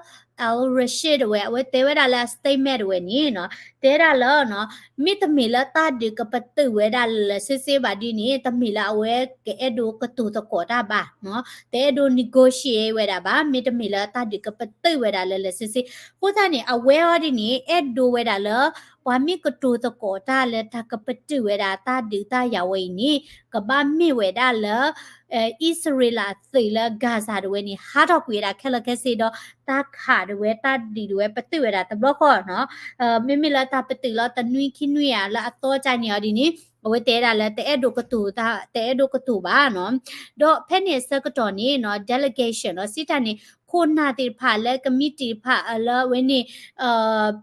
al-Rashid တဝဲ အဝဲတဲဝဲဒၣ်လၢအ statement တဝဲန့ၣ်နီၤ တဲဒၣ်လၢနီၤ မ့တမ့ၢ်လၢတၢ်ဒုးကပတုာ်ဝဲဒၣ်လၢာ်လၢာ်ဆ့ဆ့ဘၣ်ဒ်န့ၣ် တမ့ၢ်လၢအဝဲကအဲၣ်ဒိးကတိၤသကိးတၢ်ဘၣ်နီၤ တအဲၣ်ဒိး negotiate ဝဲဒၣ်ဘၣ်. မ့တမ့ၢ်လၢတၢ်ဒုးကပတုာ်ဝဲဒၣ်လၢာ်လၢာ်ဆ့ဆ့ အဃိသတးန့ၣ် အဝဲအီၤဒ်န့ၣ် အဲၣ်ဒိးဝဲဒၣ်လၢ ပှၤမ့ၢ်ကတိၤသကိးတၢ်လၢတၢ်ကပတုာ်ဝဲဒၣ်တၢ်ဒုးတၢ်ယၤဝဲအံၤန့ၣ် ကဘၣ်မ့ၢ်ဝဲဒၣ်လၢ အံၣ်စရ့လးအသုးလၢ Gaza တဝဲန့ၣ် ဟးထီၣ်ကွံာ်ဝဲဒၣ်ခဲလၢာ်ခဲဆ့ဒီး တၢ်ခးတဝဲတၢ်ဒုးတဝဲပတုာ်ဝဲဒၣ်တဘျီဃီနီၤ မ့မ့ၢ်လၢတၢ်ပတုာ်လီၤတနွံခံနွံဧါ လၢအသီကၢ်န့ၣ်အီၤဒ်န့ၣ် အဝဲတဲဒၣ်လၢတအဲၣ်ဒိးကတိၤတၢ် တအဲၣ်ဒိးကတိၤဘၣ်နီၤ ဒီးဖဲန့ၣ်အဆၢကတီၢ်န့ၣ်နီၤ delegation နီၤ စံးတၢ်န့ၣ် ခိၣ်နၢ်သ့ၣ်တဖၣ်လၢ committee တဖၣ်လၢအဝဲန့ၣ်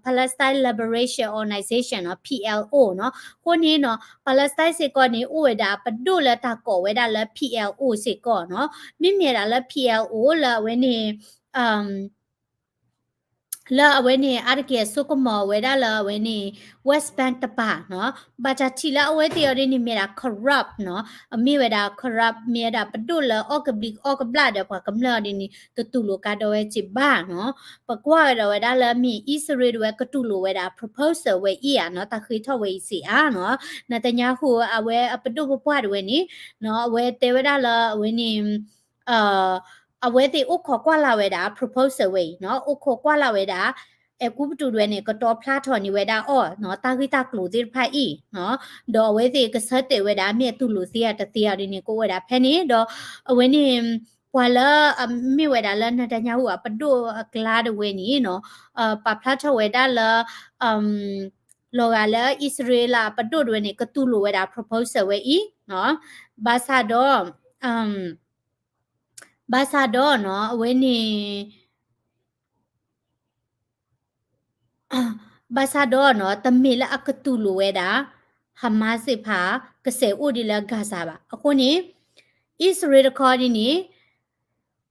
Palestine Liberation Organization နီၤ P L O နီၤ အဃိန့ၣ်နီၤ Palestine စ့ၢ်ကီးန့ၣ် အိၣ်ဝဲဒၣ်ပဒိၣ်လၢတၢ်ကိးဝဲဒၣ်လၢ P L O စ့ၢ်ကီးနီၤ မ့မ့ၢ်ဒၣ်လၢ P L O လၢအဝဲန့ၣ် လၢအဝဲန့ၣ် အါတက့ၢ်အစိကမီၤဝဲဒၣ်လၢအဝဲန့ၣ် West Bank တပၤနီၤ ဘၣ်တၢ်ထံၣ်လၢအဝဲသ့ၣ်အီၤဒ်န့ၣ် မ့ၢ်ဒၣ် corrupt နီၤ အမ့ၢ်ဝဲဒၣ် corrupt မ့ၢ်ဝဲဒၣ်ပဒိၣ်လၢအီၣ်ကဘျံးအီၣ်ကဘျၣ်ဒီးပှၤကမျၢၢ်အီၤဒ်န့ၣ် တတူၢ်လိာ်ကါဒီးဝဲစ့ၢ်ဘၣ်နီၤ ပကွၢ်ဝဲဒီးဝဲဒၣ်လၢမ့ၢ်အံၣ်စရ့လးတဝဲကတူၢ်လိာ်ဝဲဒၣ် proposal ဝဲအံၤဧါနီၤ တၢ်ဃ့ထီၣ်ဝဲအံၤစ့ၢ်ဧါနီၤ Netanyahu အဝဲအပဒိၣ်ပပှၢ်တဝဲန့ၣ်နီၤ အဝဲတဲဝဲဒၣ်လၢအဝဲန့ၣ် အဝဲသ့ၣ်အိၣ်ခိးကွၢ်လၢ်ဝဲဒၣ် proposal ဝဲအံၤနီၤ အိၣ်ခိးကွၢ်လၢ်ဝဲဒၣ် အဲၤကူပတူးတဝဲန့ၣ် ကတီၤဖျါထီၣ်န့ၢ်ဝဲဒၣ်အီၤနီၤ တၢ်ဂ့ၢ်တၢ်ကျိၤသ့ၣ်တဖၣ်အံၤနီၤ ဒီးအဝဲသ့ၣ်ကဆၢတဲာ်ဝဲဒၣ် မ့ၢ်အတူၢ်လိာ်သ့ဧါတသ့ဧါဒ်န့ၣ် ကအိၣ်ဝဲဒၣ်ဖဲန့ၣ် ဒီးအဝဲန့ၣ် ပှၤလၢအမ့ၢ်ဝဲဒၣ်လၢ Netanyahu အပဒိၣ်အကျါတဝဲန့ၣ်နီၤ ပာ်ဖျါထီၣ်ဝဲဒၣ်လၢ လီၤဂာ်လၢအံၣ်စရ့လးအပဒိၣ်တဝဲန့ၣ် ကတူၢ်လိာ်ဝဲဒၣ် proposal ဝဲအံၤနီၤ ဘၣ်ဆၣ်ဒီး ဘၣ်ဆၣ်ဒီးနီၤ အဝဲန့ၣ် ဘၣ်ဆၣ်ဒီးနီၤ တမ့ၢ်လၢအကတူၢ်လိာ်ဝဲဒၣ် Hamas သ့ၣ်တဖၣ် ကဆဲးအိၣ်ဒ်လၢ Gaza ဘၣ်. အဃိန့ၣ် အံၣ်စရ့လးတခီဒ်န့ၣ်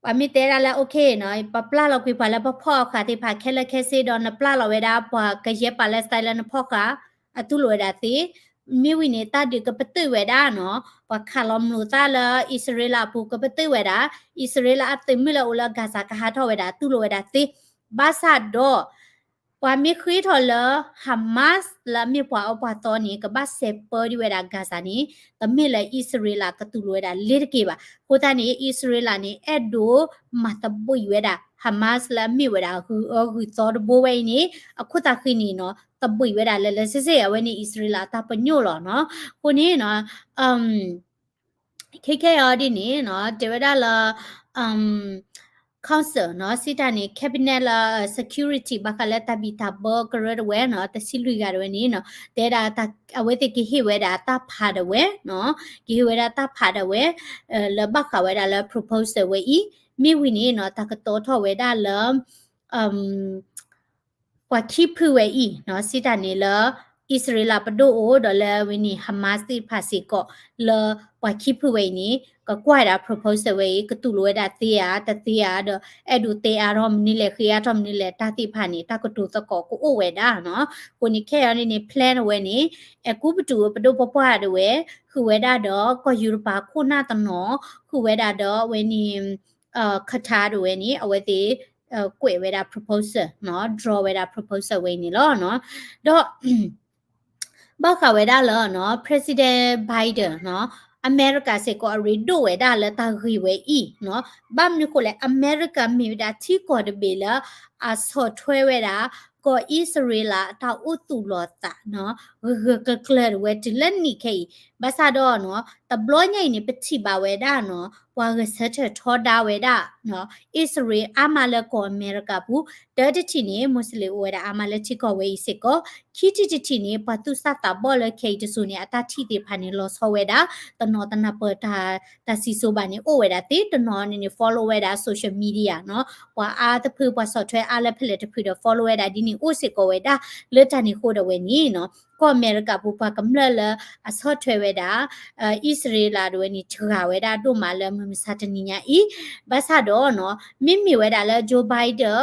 ပှၤမ့ၢ်တဲဒၣ်လၢ okay နီၤ ပပျၢ်လီၤကွံာ်ပှၤလၢပဖီၣ်အီၣ်ဃာ်သ့ၣ်တဖၣ်ခဲလၢာ်ခဲဆ့ဒီး နပျၢ်လီၤဝဲဒၣ်ပှၤကယဲၢ် Palestine လၢနဖီၣ်ဃာ် အတူၢ်လိာ်ဝဲဒၣ်သ့ မ့ၢ်ဝံၤန့ၣ် တၢ်ဒုးကပတုာ်ဝဲဒၣ်နီၤ, ပှၤခးလီၤမျိာ်သၣ်လၢအံၣ်စရ့လးအပူၤကပတုာ်ဝဲဒၣ်, အံၣ်စရ့လးအသုးမုၢ်လၢအိၣ်လၢ Gaza ကဟးထီၣ်ဝဲဒၣ် တူၢ်လိာ်ဝဲဒၣ်သ့, ဘၣ်ဆၣ်ဒီး ပှၤမ့ၢ်ဃ့ထီၣ်လၢ Hamas လၢအမ့ၢ်ပှၤအၢပှၤသီန့ၣ် ကဘၣ်စဲးပၢဒံးဝဲဒၣ် Gaza န့ၣ်, တမ့ၢ်လၢအံၣ်စရ့လးကတူၢ်လိာ်ဝဲဒၣ်လ့ၤတက့ၢ်ဘၣ်. အဃိသတးန့ၣ် အံၣ်စရ့လးန့ၣ် အဲၣ်ဒိးမၤသဘှံးဝဲဒၣ် Hamas လၢအမ့ၢ်ဝဲဒၣ်ဂုၤအၢဂုၤသီတဘိဝဲအံၤန့ၣ်, အခိၣ်သးဃံန့ၣ်နီၤ သဘှံးဝဲဒၣ်လၢလၢဆ့ဆ့ အဝဲန့ၣ် အံၣ်စရ့လးအတၢ်ပညိၣ်လီၤနီၤ. အဃိန့ၣ်နီၤ ခဲခဲအံၤဒ်န့ၣ်နီၤ တဲဝဲဒၣ်လၢ council နီၤ စံးတၢ်န့ၣ် cabinet လၢ security ဘၣ်ဃးလၢတၢ်ဘံၣ်တၢ်ဘၢကရၢတဝဲနီၤ တဆံလွံၢ်ဂၤတဝဲန့ၣ်နီၤ တဲဒၣ်အဝဲသ့ၣ်ကဟ့ၣ်ဝဲဒၣ်တၢ်ဖးဒၣ်ဝဲနီၤ, ကဟ့ၣ်ဝဲဒၣ်တၢ်ဖးဒၣ်ဝဲ လၢဘၣ်ဃးဝဲဒၣ်လၢ proposal ဝဲအံၤ, မ့ၢ်ဝံၤန့ၣ်နီၤ တၢ်ကတီၤထီၣ်ဝဲဒၣ်လၢ ပှၤခံဖုဝဲအံၤနီၤ စံးတၢ်န့ၣ်လၢ အံၣ်စရ့လးပဒိၣ်အိၣ်ဒီးလၢအဝဲန့ၣ် Hamas သ့ၣ်တဖၣ်စ့ၢ်ကီး လၢပှၤခံဖုဝဲအံၤန့ၣ် ကကွၢ်ဝဲဒၣ် proposal ဝဲအံၤ ကတူၢ်လိာ်ဝဲဒၣ်သ့ဧါ တသ့ဧါ ဒီးအဲၣ်ဒိးတဲအါထီၣ်မနုၤလဲၣ် ဃ့အါထီၣ်မနုၤလဲၣ် တၢ်သ့ၣ်တဖၣ်န့ၣ် တၢ်ကတိၤသကိးကအိၣ်ဝဲဒၣ်နီၤ. အဃိန့ၣ် ခဲအံၤန့ၣ် plan ဝဲန့ၣ် အဲၤကူပတူးပဒိၣ်ပပှၢ်ဒၣ်ဝဲ ဃုာ်ဝဲဒၣ်ဒီးကီၢ်ယူရပၤခိၣ်နၢ်တနီၤ ဃုာ်ဝဲဒၣ်ဒီးအဝဲန့ၣ် Qatar ဒၣ်ဝဲန့ၣ် အဝဲသ့ၣ် ကွဲးဝဲဒၣ် proposal နီၤ draw ဝဲဒၣ် proposal ဝဲအံၤန့ၣ်လီၤနီၤ. ဒီး ဘၣ်ဃးဝဲဒၣ်လၢနီၤ President Biden နီၤ အမဲရကၤစ့ၢ်ကီးအရ့ဒိၣ်ဝဲဒၣ်လၢတၢ်ဂ့ၢ်ဝဲအံၤနီၤ. ဘၣ်မနုၤဃိလဲၣ် အမဲရကၤမ့ၢ်ဝဲဒၣ်ထံကီၢ်တဘ့ၣ်လၢ အဆီၣ်ထွဲဝဲဒၣ် ကီၢ်အံၣ်စရ့လးအတၢ်အိၣ်သူၣ်လီၤသးနီၤ ဂၢၢ်ဂၢၢ်ကျၢၤကျၢၤဒၣ်ဝဲတုၤလၢနံၣ်ခဲအံၤ ဘၣ်ဆၣ်ဒီးနီၤ တဘျီညါအံၤန့ၣ် ပထံၣ်ဘၣ်ဝဲဒၣ်နီၤ ပှၤဂဲၤဆၢထၢၣ်ထီဒါဝဲဒၣ် အံၣ်စရ့လးအါမးလၢကီၢ်အမဲရကၤပူၤ, တၢတထံၣ်န့ၣ် Muslim အိၣ်ဝဲဒၣ်အါမးလၢထံကီၢ်ဝဲအံၤစ့ၢ်ကီး, ခံထံၣ်တထံၣ်န့ၣ် ပှၤသူၣ်စၢ်သးဘီၣ်လၢခဲအံၤတစိၤန့ၣ် အတၢ်ထံၣ်သ့ၣ်တဖၣ်န့ၣ် လီၤဆီဝဲဒၣ်, တနီၤတနၢ်ပၢၢ်တၢ်စံၣ်စိၤဘၣ်န့ၣ် အိၣ်ဝဲဒၣ်သ့, တနီၤန့ၣ်န့ၣ် follow ဝဲဒၣ် social media နီၤ, ပှၤအါတဖု ပှၤဆီၣ်ထွဲအါလၢဖဲလဲၣ်တဖုဒီး follow ဝဲဒၣ်ဒ်န့ၣ်အိၣ်စ့ၢ်ကီးဝဲဒၣ်, လၢတၢ်န့ၣ်အဃိဒီးဝဲန့ၣ်နီၤ ကီၢ်အမဲရကၤပူၤပှၤကမျၢၢ်လၢအဆီၣ်ထွဲဝဲဒၣ် အံၣ်စရ့လးဒၣ်ဝဲန့ၣ် စှၤဝဲဒၣ်ဒိၣ်မးလၢမုၢ်မဆါတနံၤညါအံၤ, ဘၣ်ဆၣ်ဒီးနီၤ မ့မ့ၢ်ဝဲဒၣ်လၢ Joe Biden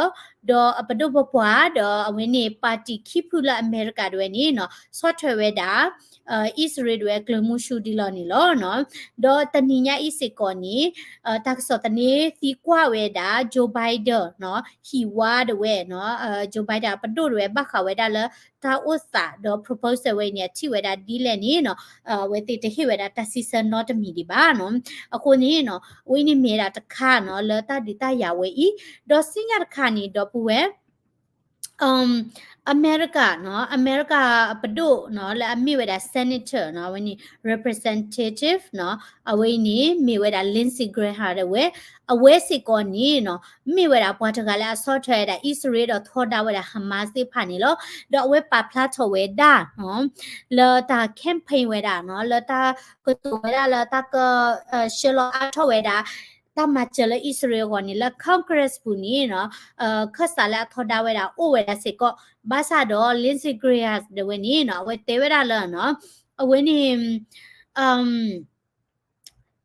ဒီးအပဒိၣ်ပပှၢ် ဒီးအဝဲန့ၣ် party ခံဖုလၢအမဲရကၤဒၣ်ဝဲန့ၣ်နီၤ ဆီၣ်ထွဲဝဲဒၣ် အံၣ်စရ့လးဒၣ်ဝဲကျၢၤမူဆူဒံးလီၤန့ၣ်လီၤနီၤ, ဒီးတနံၤညါအံၤစ့ၢ်ကီးန့ၣ် တၢ်ကစီၣ်သန့သံကွၢ်ဝဲဒၣ် Joe Biden နီၤ ဟံၣ်ဝါဒၣ်ဝဲနီၤ Joe Biden အပဒိၣ်ဒၣ်ဝဲဘၣ်ဃးဝဲဒၣ်လၢတၢ်အိၣ်သးဒီး proposal ဝဲအံၤန့ၣ် အထံၣ်ဝဲဒၣ်ဒ်လဲၣ်န့ၣ်နီၤ အဝဲသ့ၣ်တဟ့ၣ်ဝဲဒၣ်တၢ်စံးဆၢနီတမံၤဒံးဘၣ်နီၤ, အဃိန့ၣ်နီၤ အဝဲန့ၣ်မ့ၢ်ဝဲဒၣ်တခါနီၤ လၢတၢ်ဒုးတၢ်ယၤဝဲအံၤ, ဒီးဆူညါတခါန့ၣ် ဒီပုၢ်ဝဲၢ် အမဲရကၤနီၤ အမဲရကၤအပဒိၣ်နီၤ လၢအမ့ၢ်ဝဲဒၣ် senator နီၤ အဝဲန့ၣ် representative နီၤ အဝဲအံၤန့ၣ် မ့ၢ်ဝဲဒၣ် Lindsey Graham ဒၣ်ဝဲ, အဝဲစ့ၢ်ကီးန့ၣ်နီၤ မ့ၢ်ဝဲဒၣ်ပှၤတဂၤလၢအဆီၣ်ထွဲဝဲဒၣ် အံၣ်စရ့လးဒီးထီဒါဝဲဒၣ် Hamas သ့ၣ်တဖၣ်န့ၣ်လီၤ, ဒီးအဝဲပာ်ဖျါထီၣ်ဝဲဒၣ်နီၤ လၢတၢ် campaign ဝဲဒၣ်နီၤ လၢတၢ်ကတိၤဝဲဒၣ်လၢတၢ်က ဆှၢလီၤအါထီၣ်ဝဲဒၣ် တၢ်မၤစၢၤလၢအံၣ်စရ့လးအဂီၢ်န့ၣ် လၢ Congress ပူၤန့ၣ်နီၤ ခၢၣ်စးလၢအထီဒါဝဲဒၣ်အိၣ်ဝဲဒၣ်စ့ၢ်ကီး, ဘၣ်ဆၣ်ဒီး Lindsey Graham ဒၣ်ဝဲန့ၣ်နီၤ အဝဲတဲဝဲဒၣ်လၢနီၤ အဝဲန့ၣ်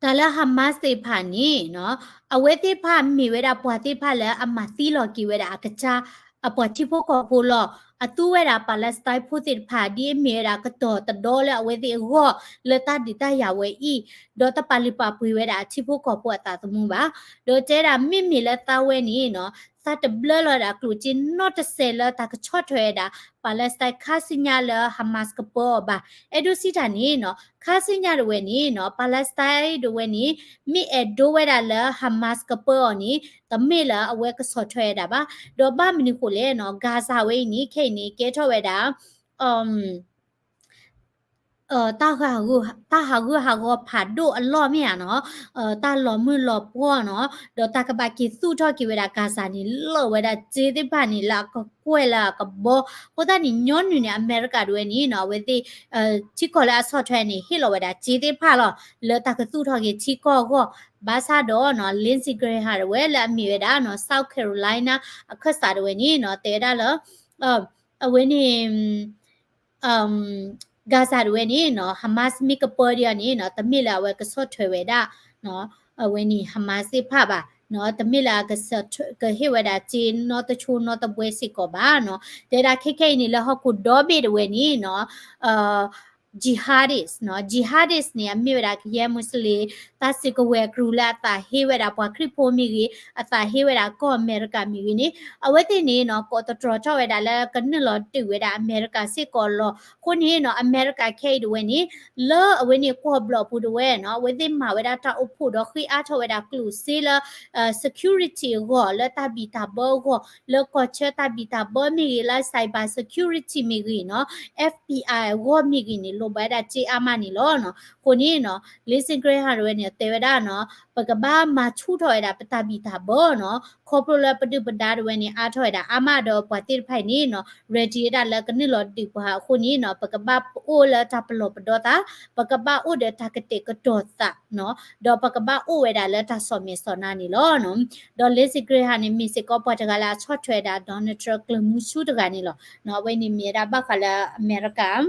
တၢ်လၢ Hamas သ့ၣ်တဖၣ်န့ၣ်နီၤ အဝဲသ့ၣ်တဖၣ်မ့ၢ်ဝဲဒၣ်ပှၤသ့ၣ်တဖၣ်လၢအမၤသံလီၤက့ၤဝဲဒၣ်အကစၢ် အပှၤထံဖိကီၢ်ဖိလီၤ. အသူဝဲဒၣ် Palestine ဖိသ့ၣ်တဖၣ် ဒ်အမ့ၢ်ဝဲဒၣ်ကတီၢ်တဒီလၢအဝဲသ့ၣ်အဂီၢ် လၢတၢ်ဒုးတၢ်ယၤဝဲအံၤ, ဒီးတပာ်လုၢ်ပာ်ပှ့ၤဝဲဒၣ်အထံဖိကီၢ်ဖိအသးသမူဘၣ်. ဒီးတဲဒၣ်မ့မ့ၢ်လၢသးဝဲန့ၣ်နီၤ သးတဘျၢလီၤဒၣ်ကျိၣ်စ့နီတစဲးလၢတၢ်ကဆီၣ်ထွဲဝဲဒၣ် Palestine ခါဆူညါလၢ Hamas ကပၢအီၤဘၣ်. အဲၣ်ဒိးစံးတၢ်န့ၣ်နီၤ ခါဆူညါဒၣ်ဝဲန့ၣ်နီၤ Palestine ဒၣ်ဝဲန့ၣ် မ့ၢ်အဲၣ်ဒိးဝဲဒၣ်လၢ Hamas ကပၢအီၤန့ၣ် တမ့ၢ်လၢအဝဲကဆီၣ်ထွဲဝဲဒၣ်ဘၣ်. ဒီးဘၣ်မနုၤဃိလဲၣ်နီၤ Gaza ဝဲအံၤန့ၣ် ခဲအံၤန့ၣ် ကဲထီၣ်ဝဲဒၣ် တၢ်ဟးဂူာ်ဟးဂီၤဖးဒိၣ်အလီၢ်မ့ၢ်ဧါနီၤ, တၢ်လီၤမုၢ်လီၤပှီၢ်နီၤ, ဒီးတၢ်ကဘၣ်က့ၤသူၣ်ထီၣ်က့ၤဝဲဒၣ် Gaza န့ၣ် လီၤဝဲဒၣ်စ့သ့ၣ်တဖၣ်န့ၣ် လၢအကကွဲၢ်လၢအကဘီ, အဃိသတးန့ၣ် ညီနုၢ်န့ၣ် အမဲရကၤဒၣ်ဝဲန့ၣ်နီၤ အဝဲသ့ၣ် ထံကီၢ်လၢအဆီၣ်ထွဲန့ၣ် ဟ့ၣ်လီၤဝဲဒၣ်စ့သ့ၣ်တဖၣ်လီၤ လၢတၢ်ကသူၣ်ထီၣ်က့ၤထံကီၢ်အဂီၢ်, ဘၣ်ဆၣ်ဒီးနီၤ Lindsey Graham ဒၣ်ဝဲလၢအမ့ၢ်ဝဲဒၣ်နီၤ South Carolina အခၢၣ်စးဒၣ်ဝဲန့ၣ်နီၤ တဲဝဲဒၣ်လၢ အဝဲန့ၣ် Gaza ဒၣ်ဝဲန့ၣ်နီၤ Hamas မ့ၢ်ကပၢဒံးအီၤန့ၣ်နီၤ တမ့ၢ်လၢအဝဲကဆီၣ်ထွဲဝဲဒၣ် အဝဲန့ၣ် Hamas သ့ၣ်တဖၣ်ဘၣ်နီၤ, တမ့ၢ်လၢအကဟ့ၣ်ဝဲဒၣ်စ့နီတဆိနီတဘှဲစ့ၢ်ကီးဘၣ်နီၤ, တဲဒၣ်ခဲခဲအံၤန့ၣ် လၢဟီၣ်ခိၣ်ဒီဘ့ၣ်ဒၣ်ဝဲန့ၣ်နီၤ jihadist န့ၣ် အမ့ၢ်ဝဲဒၣ်ကယဲၢ်မူးစလ့ၣ် တၢ်စုကဝဲၤအကရူၢ်လၢအသးဟ့ဝဲဒၣ်ပှၤခရံာ်ဖိမ့ၢ်ဂ့ၤ အသးဟ့ဝဲဒၣ်ကီၢ်အမဲရကၤမ့ၢ်ဂ့ၤန့ၣ် အဝဲသ့ၣ်န့ၣ်နီၤ ကိးသတြီၤထီၣ်ဝဲဒၣ်လၢကနုာ်လီၤဒုးဝဲဒၣ်အမဲရကၤစ့ၢ်ကီးလီၤ. အဃိန့ၣ်နီၤ အမဲရကၤခဲအံၤတဝဲန့ၣ် လၢအဝဲန့ၣ်ကွီၢ်ဘျီၣ်ပူၤတဝဲနီၤ အဝဲသ့ၣ်မၤဝဲဒၣ်တၢ်အိၣ်ဖှိၣ်ဒီးဃ့အါထီၣ်ဝဲဒၣ်ကျိၣ်စ့လၢ security အဂီၢ် လၢတၢ်ဘံၣ်တၢ်ဘၢအဂီၢ် လၢကီၢ်ဆၢတၢ်ဘံၣ်တၢ်ဘၢမ့ၢ်ဂ့ၤ လၢ cyber security မ့ၢ်ဂ့ၤနီၤ FBI အဂီၢ်မ့ၢ်ဂ့ၤန့ၣ် လိၣ်ဘၣ်ဝဲဒၣ်စ့အါမးန့ၣ်လီၤ. အဃိန့ၣ်နီၤ Lindsey Graham တဝဲန့ၣ် တဲဝဲဒၣ်နီၤ ပကဘၣ်မၤဆူၣ်ထီၣ်ဝဲဒၣ်ပတၢ်ဘံၣ်တၢ်ဘၢနီၤ ခီဖျိလၢပဒုၣ်ပဒါတဝဲန့ၣ် အါထီၣ်ဝဲဒၣ်အါမးဒီးပှၤသ့ၣ်တဖၣ်အံၤန့ၣ်နီၤ ready ဝဲဒၣ်လၢကနုာ်လီၤဒုးပှၤအဃိန့ၣ်နီၤ ပကဘၣ်အိၣ်လၢတၢ်ပလီၢ်ပဒီသး ပကဘၣ်အိၣ်ဒီးတၢ်ကတဲာ်ကတီၤသးနီၤ ဒီးပကဘၣ်အိၣ်ဝဲဒၣ်လၢတၢ်ဆီၣ်မဲာ်ဆီၣ်နါန့ၣ်လီၤ. ဒီး Lindsey Graham န့ၣ် မ့ၢ်စ့ၢ်ကီးပှၤတဂၤလၢအဆီၣ်ထွဲဝဲဒၣ် Donald Trump ကျၢၢ်မူဆူၣ်တဂၤန့ၣ်လီၤ. အဝဲန့ၣ်မ့ၢ်ဝဲဒၣ်ဘၣ်ဃးလၢအမဲရကၤ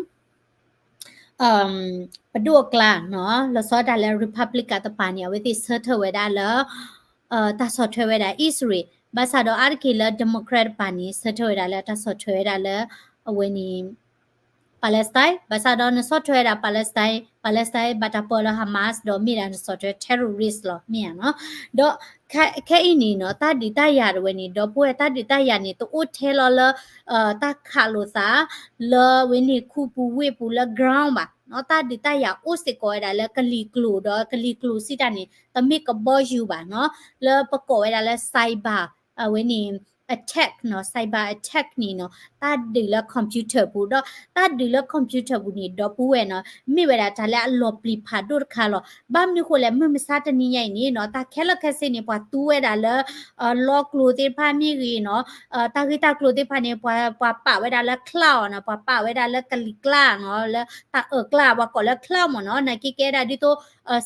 ပဒိၣ်အကျါနီၤ လီၤဆီဒၣ်တၢ်လၢ Republican တပၤန့ၣ် အဝဲသ့ၣ်ဆၢထၢၣ်ဝဲဒၣ်လၢ တၢ်ဆီၣ်ထွဲဝဲဒၣ်အံၣ်စရ့လး ဘၣ်ဆၣ်ဒီးအါတက့ၢ်လၢ Democrat တပၤန့ၣ် ဆၢထၢၣ်ဝဲဒၣ်လၢတၢ်ဆီၣ်ထွဲဝဲဒၣ်လၢ အဝဲန့ၣ် Palestine ဘၣ်ဆၣ်ဒီးနဆီၣ်ထွဲဝဲဒၣ် Palestine Palestine ဘၣ်တၢ်ပၢလၢ Hamas ဒီးမ့ၢ်ဒၣ်နဆီၣ်ထွဲ terrorist လီၤ မ့ၢ်ဧါနီၤ. ဒီးခဲအံၤန့ၣ်နီၤ တၢ်ဒုးတၢ်ယၤတဝဲန့ၣ် ဒီပုၢ်ဝဲၢ် တၢ်ဒုးတၢ်ယၤန့ၣ် တအိၣ်ထဲလီၤလၢ တၢ်ခးလိာ်သး လၢဝဲန့ၣ်ခူပူၤဝ့ၢ်ပူၤလၢ ground ဘၣ်နီၤ တၢ်ဒုးတၢ်ယၤအိၣ်စ့ၢ်ကီးဝဲဒၣ်လၢကလံၤကျိၤဒီးကလံၤကျိၤစံးတၢ်န့ၣ် တမ့ၢ်ကဘီယူၤဘၣ်နီၤ လၢပကိးဝဲဒၣ်လၢ cyber အဝဲန့ၣ် attack နီၤ cyber attack န့ၣ်နီၤ တၢ်ဒုးလၢ computer ပူၤ ဒီးတၢ်ဒုးလၢ computer ပူၤန့ၣ် ဒီပုၢ်ဝဲၢ်နီၤ မ့ၢ်ဝဲဒၣ်တၢ်လၢအလီၤပျံၤဖးဒိၣ်တခါလီၤ. ဘၣ်မနုၤဃိလဲၣ် မုၢ်မဆါတနံၤညါအံၤန့ၣ်နီၤ တၢ်ခဲလၢာ်ခဲဆ့န့ၣ် ပှၤသူဝဲဒၣ်လၢ လီကျိၤသ့ၣ်တဖၣ်မ့ၢ်ဂ့ၤနီၤ တၢ်ဂ့ၢ်တၢ်ကျိၤသ့ၣ်တဖၣ်န့ၣ် ပှၤ ပှၤပာ်ဝဲဒၣ်လၢ cloud နီၤ ပှၤပာ်ဝဲဒၣ်လၢကလံၤကျါနီၤ လၢတၢ်အၢၣ်ကျါ ပှၤကိးလၢ cloud မ့ၢ်နီၤ နာ်က့ကဲဒၣ်ဒ်သိး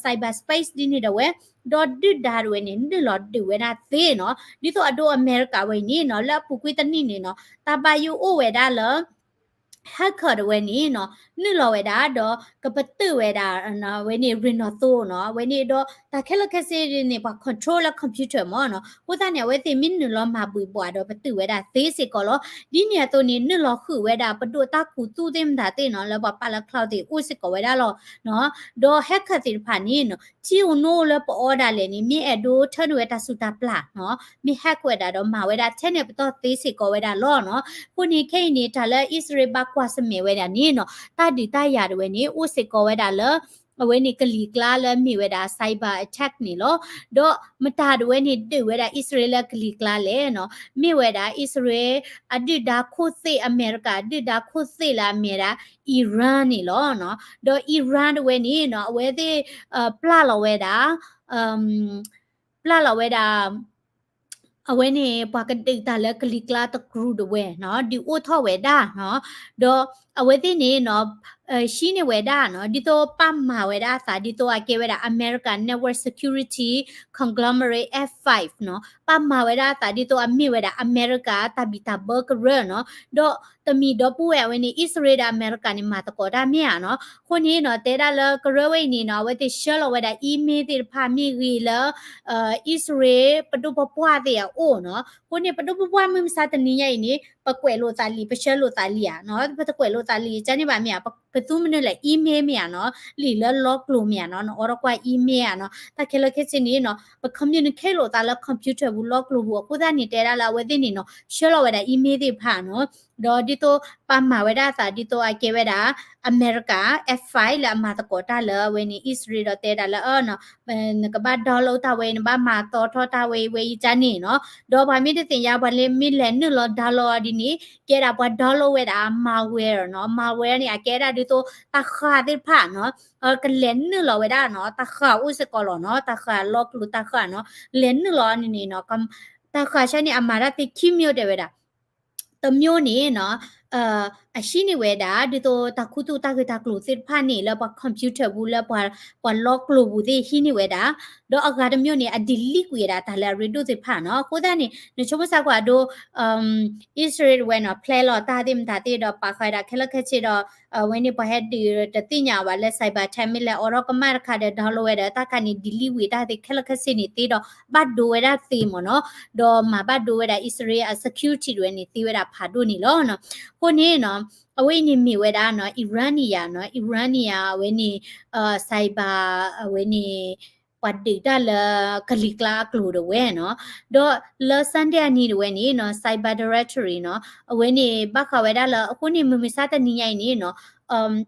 cyber space ဒ်န့ၣ်တဝဲ ဒီးဒုၣ်ဒါတဝဲန့ၣ် နုာ်လီၤဒုးဝဲဒၣ်သ့နီၤ ဒ်သိးအဒိအမဲရကၤဝဲအံၤန့ၣ်နီၤ လၢအပူၤကွံာ်တနံၣ်န့ၣ်နီၤ တၢ်ဘၣ်ယိၣ်အိၣ်ဝဲဒၣ်လၢ hacker တဝဲန့ၣ်နီၤ နုာ်လီၤဝဲဒၣ်ဒီးကပတုာ်ဝဲဒၣ် ဝဲန့ၣ် ရ့ၣ်နီၣ်သိနီၤ အဝဲန့ၣ်ဒီးတၢ်ခဲလၢာ်ခဲဆ့န့ၣ် ပှၤ control လၢ computer မ့ၢ်နီၤ အဃိသတးန့ၣ် အဝဲသ့ၣ်မ့ၢ်နုာ်လီၤမၤဘှံးဘှီးဒီးပတုာ်ဝဲဒၣ်သ့စ့ၢ်ကီးလီၤ. ဒ်န့ၣ်အသိးန့ၣ် နုာ်လီၤဃုာ်ဝဲဒၣ်ပဒိၣ်တၢ်ခူသူၣ်သ့ၣ်မတၤသ့ၣ်နီၤ လၢပှၤပာ်လၢ cloud သ့ၣ်အိၣ်စ့ၢ်ကီးဝဲဒၣ်လီၤ. ဒီး hacker သ့ၣ်တဖၣ်န့ၣ်နီၤ ထံအိၣ်နိအိၣ်လၢပအီဒၣ်လဲာ်န့ၣ် မ့ၢ်အဲၣ်ဒိးထၢနုာ်ဝဲတၢ်စူၢ်တၢ်ပျၢ်နီၤ မ့ၢ် hack ဝဲဒၣ်ဒီး မၤဝဲဒၣ်ထဲန့ၣ်ပတီၢ်သ့စ့ၢ်ကီးဝဲဒၣ်လီၤနီၤ. အဃိန့ၣ် ခဲအံၤန့ၣ် တၢ်လၢအံၣ်စရ့လးဘၣ်ကွၢ်ဆၢၣ်မဲာ်ဝဲဒၣ်န့ၣ်နီၤ တၢ်ဒုးတၢ်ယၤတဝဲန့ၣ် အိၣ်စ့ၢ်ကီးဝဲဒၣ်လၢ အဝဲန့ၣ်ကလံၤကျါလၢမ့ၢ်ဝဲဒၣ် cyber attack န့ၣ်လီၤ. ဒီးမတၤတဝဲန့ၣ်ဒုးဝဲဒၣ်အံၣ်စရ့လးလၢကလံၤကျါလဲၣ်နီၤ မ့ၢ်ဝဲဒၣ်အံၣ်စရ့လးအဒုၣ်ဒါခိၣ်သ့ၣ် အမဲရကၤအဒုၣ်ဒါခိၣ်သ့ၣ်လၢအမ့ၢ်ဒၣ် Iran န့ၣ်လီၤ. ဒီး Iran တဝဲန့ၣ်နီၤ အဝဲသ့ၣ် ပျၢ်လီၤဝဲဒၣ် ပျၢ်လီၤဝဲဒၣ် အဝဲန့ၣ် ပှၤကဒုးတၢ်လၢကလံၤကျါတကရူၢ်တဝဲနီၤ ဒုးအိၣ်ထီၣ်ဝဲဒၣ်နီၤ ဒီးအဝဲသ့ၣ်န့ၣ်နီၤ ဟံးန့ၢ်ဝဲဒၣ်နီၤ ဒ်သိးပာ်မၤဝဲဒၣ်အသး ဒ်သိးအကဲဝဲဒၣ် America Network Security Conglomerate F five နီၤ ပာ်မၤဝဲဒၣ်အသး ဒ်သိးအမ့ၢ်ဝဲဒၣ် အမဲရကၤတၢ်ဘံၣ်တၢ်ဘၢကရၢနီၤ ဒီးတမံၤဒီပုၢ်ဝဲၢ်အဝဲန့ၣ် အံၣ်စရ့လးဒီးအမဲရကၤန့ၣ် မၤသကိးတၢ်မ့ၢ်ဧါနီၤ. အဃိန့ၣ်နီၤ တဲဒၣ်လၢကရၢဝဲအံၤန့ၣ်နီၤ အဝဲသ့ၣ်ဆှၢလီၤဝဲဒၣ် email သ့ၣ်တဖၣ်မ့ၢ်ဂ့ၤလၢ အံၣ်စရ့လးပဒိၣ်ပပှၢ်သ့ၣ်အအိၣ်နီၤ. အဃိန့ၣ် ပဒိၣ်ပပှၢ်မုၢ်မဆါတနံၤညါအံၤန့ၣ် ပကွဲးလိာ်သးလံာ် ပဆှၢလိာ်သးလံာ်ဧါနီၤ ပတကွဲးလိာ်သးလံာ်ကန့ၣ်ဘၣ်မ့ၢ်ဧါ ပကသူမနုၤလဲၣ် email မ့ၢ်ဧါနီၤ လံာ်လၢလီကျိၤမ့ၢ်ဧါနီၤ နအိးထီၣ်ကွၢ် email ဧါနီၤ တၢ်ခဲလၢာ်ခဲဆ့န့ၣ်နီၤ ပ communicate လိာ်သးလၢ computer ပူၤလီကျိၤပူၤ အဃိသတးန့ၣ် တဲဒၣ်လၢအဝဲသ့ၣ်န့ၣ်နီၤ ဆှၢလီၤဝဲဒၣ် email သ့ၣ်တဖၣ်နီၤ ဒီးဒ်သိးပာ်မၤဝဲဒၣ်အသး ဒ်သိးအကဲဝဲဒၣ် အမဲရကၤ F five လၢအမၤသကိးတၢ်လၢအဝဲန့ၣ် အံၣ်စရ့လးဒီးတဲဒၣ်လၢ နကဘၣ် download တၢ်ဝဲအံၤ နဘၣ်မၤတီထီၣ်တၢ်ဝဲအံၤဝဲအံၤကန့ၣ်နီၤ. ဒီးပှၤမ့ၢ်တသ့ၣ်ညါ ပှၤလၢမ့ၢ်လဲၤနုာ်လီၤ download အီၤဒ်န့ၣ် ကဲဒၣ်ပှၤ download ဝဲဒၣ် malware နီၤ malware န့ၣ် အကဲဒၣ်ဒ်သိးတၢ်ဃၢ်သ့ၣ်တဖၣ်နီၤ ကလဲၤနုာ်လီၤဝဲဒၣ်နီၤ တၢ်ဃၢ်အိၣ်စ့ၢ်ကီးလီၤနီၤ တၢ်ဃၢ်လီကျိၤတၢ်ဃၢ်နီၤ လဲၤနုာ်လီၤန့ၣ်နီၤ တၢ်ဃၢ်ဆၢန့ၣ် အမၤတၢ်သ့ခံမျိုးတဲဝဲဒၣ် တမျိုးန့ၣ်နီၤ အဟံးန့ၢ်ဝဲဒၣ် ဒ်သိးတၢ်ခူသူၣ်တၢ်ဂ့ၢ်တၢ်ကျိၤသ့ၣ်တဖၣ်န့ၣ် လၢပှၤ computer ပူၤ လၢပှၤလီကျိၤပူၤသ့ၣ်ဟံးန့ၢ်ဝဲဒၣ် ဒီးအဂၤတမျိုးန့ၣ် အ delete ကွံာ်ဝဲဒၣ်တၢ်လၢအရ့ဒိၣ်သ့ၣ်တဖၣ်နီၤ. အဃိသတးန့ၣ် နဆိကမိၣ်စ့ၢ်ကီးအဒိ အံၣ်စရ့လးတဝဲနီၤ plan လီၤတၢ်သ့ၣ်မတၤသ့ၣ်ဒီး ပာ်ဃာ်ဝဲဒၣ်ခဲလၢာ်ခဲဆ့ဒီး အဝဲန့ၣ်ပှၤဟဲဒုးတသ့ၣ်ညါဘၣ်လၢ cyber attack မ့ၢ်လဲၤအိးထီၣ်ကမၣ်တခါဒီး download ဝဲဒီးတၢ်ခါန့ၣ် delete ဝံၤတၢ်သ့ၣ်ခဲလၢာ်ခဲဆ့န့ၣ်သ့ဒီး ဘၣ်ဒိဝဲဒၣ်သ့မ့ၢ်နီၤ. ဒီးမၤဘၣ်ဒိဝဲဒၣ်အံၣ်စရ့လးအ security တဝဲန့ၣ်သ့ဝဲဒၣ်ဖးဒိၣ်န့ၣ်လီၤ. အဃိန့ၣ်နီၤ အဝဲအံၤန့ၣ်မ့ၢ်ဝဲဒၣ်နီၤ Iranian နီၤ Iranian အဝဲန့ၣ် cyber အဝဲန့ၣ် ပှၤဒုးတၢ်လၢကလံၤကျါအကျိၤဒၣ်ဝဲနီၤ ဒီးလၢ Sunday အနံၤဒၣ်ဝဲန့ၣ်နီၤ Cyber Directorate နီၤ အဝဲန့ၣ်ဘၣ်ဃးဝဲဒၣ်လၢ အဃိန့ၣ် မုၢ်မဆါတနံၤညါအံၤန့ၣ်နီၤ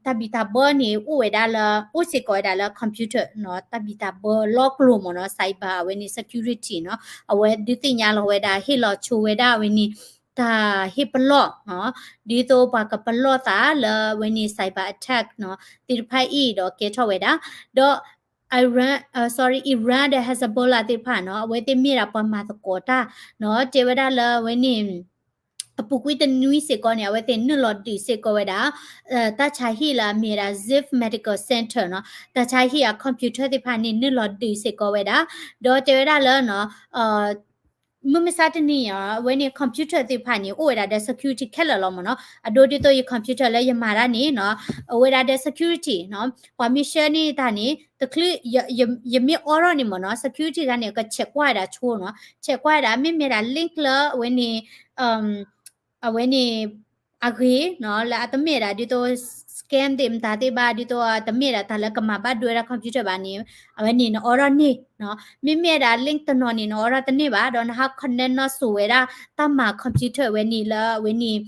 တၢ်ဘံၣ်တၢ်ဘၢန့ၣ် အိၣ်ဝဲဒၣ်လၢ အိၣ်စ့ၢ်ကီးဝဲဒၣ်လၢ computer နီၤ တၢ်ဘံၣ်တၢ်ဘၢလီၢ်ကျိၤမ့ၢ်နီၤ cyber အဝဲန့ၣ် security နီၤ အဝဲဒုးသ့ၣ်ညါလီၤဝဲဒၣ် ဟ့ၣ်လီၤဆိဝဲဒၣ်အဝဲန့ၣ် တၢ်ဟ့ၣ်ပလီၢ်နီၤ ဒ်သိးပှၤကပလီၢ်သးလၢအဝဲန့ၣ် cyber attack နီၤ သ့ၣ်တဖၣ်အံၤဒီးကဲထီၣ်ဝဲဒၣ် ဒီး Iran, sorry, Iran ဒီး Hezbollah သ့ၣ်တဖၣ်နီၤ အဝဲသ့ၣ်မ့ၢ်ဒၣ်ပှၤမၤသကိးတၢ်နီၤ တဲဝဲဒၣ်လၢအဝဲန့ၣ် အပူၤကွံာ်တနွံစ့ၢ်ကီးန့ၣ် အဝဲသ့ၣ်နုာ်လီၤဒုးစ့ၢ်ကီးဝဲဒၣ် တၢ်ဆါဟံၣ်လၢအမ့ၢ်ဝဲဒၣ် Ziv Medical Center နီၤ တၢ်ဆါဟံၣ်အ computer သ့ၣ်တဖၣ်န့ၣ် နုာ်လီၤဒုးစ့ၢ်ကီးဝဲဒၣ် ဒီးတဲဝဲဒၣ်လၢနီၤ မုၢ်မဆါတနံၤအံၤ အဝဲန့ၣ် computer သ့ၣ်တဖၣ်န့ၣ် အိၣ်ဝဲဒၣ်ဒီး security ခဲလၢာ်လီၤမ့ၢ်နီၤ အဒိဒ်သိးယ computer လၢယမၤတၢ်န့ၣ်နီၤ အိၣ်ဝဲဒၣ်ဒီး security နီၤ ပှၤမ့ၢ်ဆှၢန့ၢ်တၢ်န့ၣ် တချုး ယမ့ၢ်အိးထီၣ်န့ၣ်မ့ၢ်နီၤ security တဂၤန့ၣ် ကဆဲးကွၢ်ဝဲဒၣ်ဆိနီၤ ဆဲးကွၢ်ဝဲဒၣ် မ့မ့ၢ်ဒၣ် link လၢအဝဲန့ၣ် အဝဲန့ၣ် အဂ့ၤနီၤ လၢအတမ့ၢ်ဒၣ်ဒ်သိး scam သ့ၣ်မတၤသ့ၣ်ဘၣ် ဒ်သိးတမ့ၢ်ဒၣ်တၢ်လၢကမၤဘၣ်ဒိဝဲဒၣ် computer ဘၣ်န့ၣ် အဝဲန့ၣ်နအိးထီၣ်န့ၢ်နီၤ မ့မ့ၢ်ဒၣ် link တနီၤန့ၣ် နအိးထီၣ်တန့ၢ်ဘၣ် ဒီးနဟး connect နီၣ်စိၤဝဲဒၣ် တၢ်မၤ computer ဝဲန့ၣ်လၢအဝဲန့ၣ်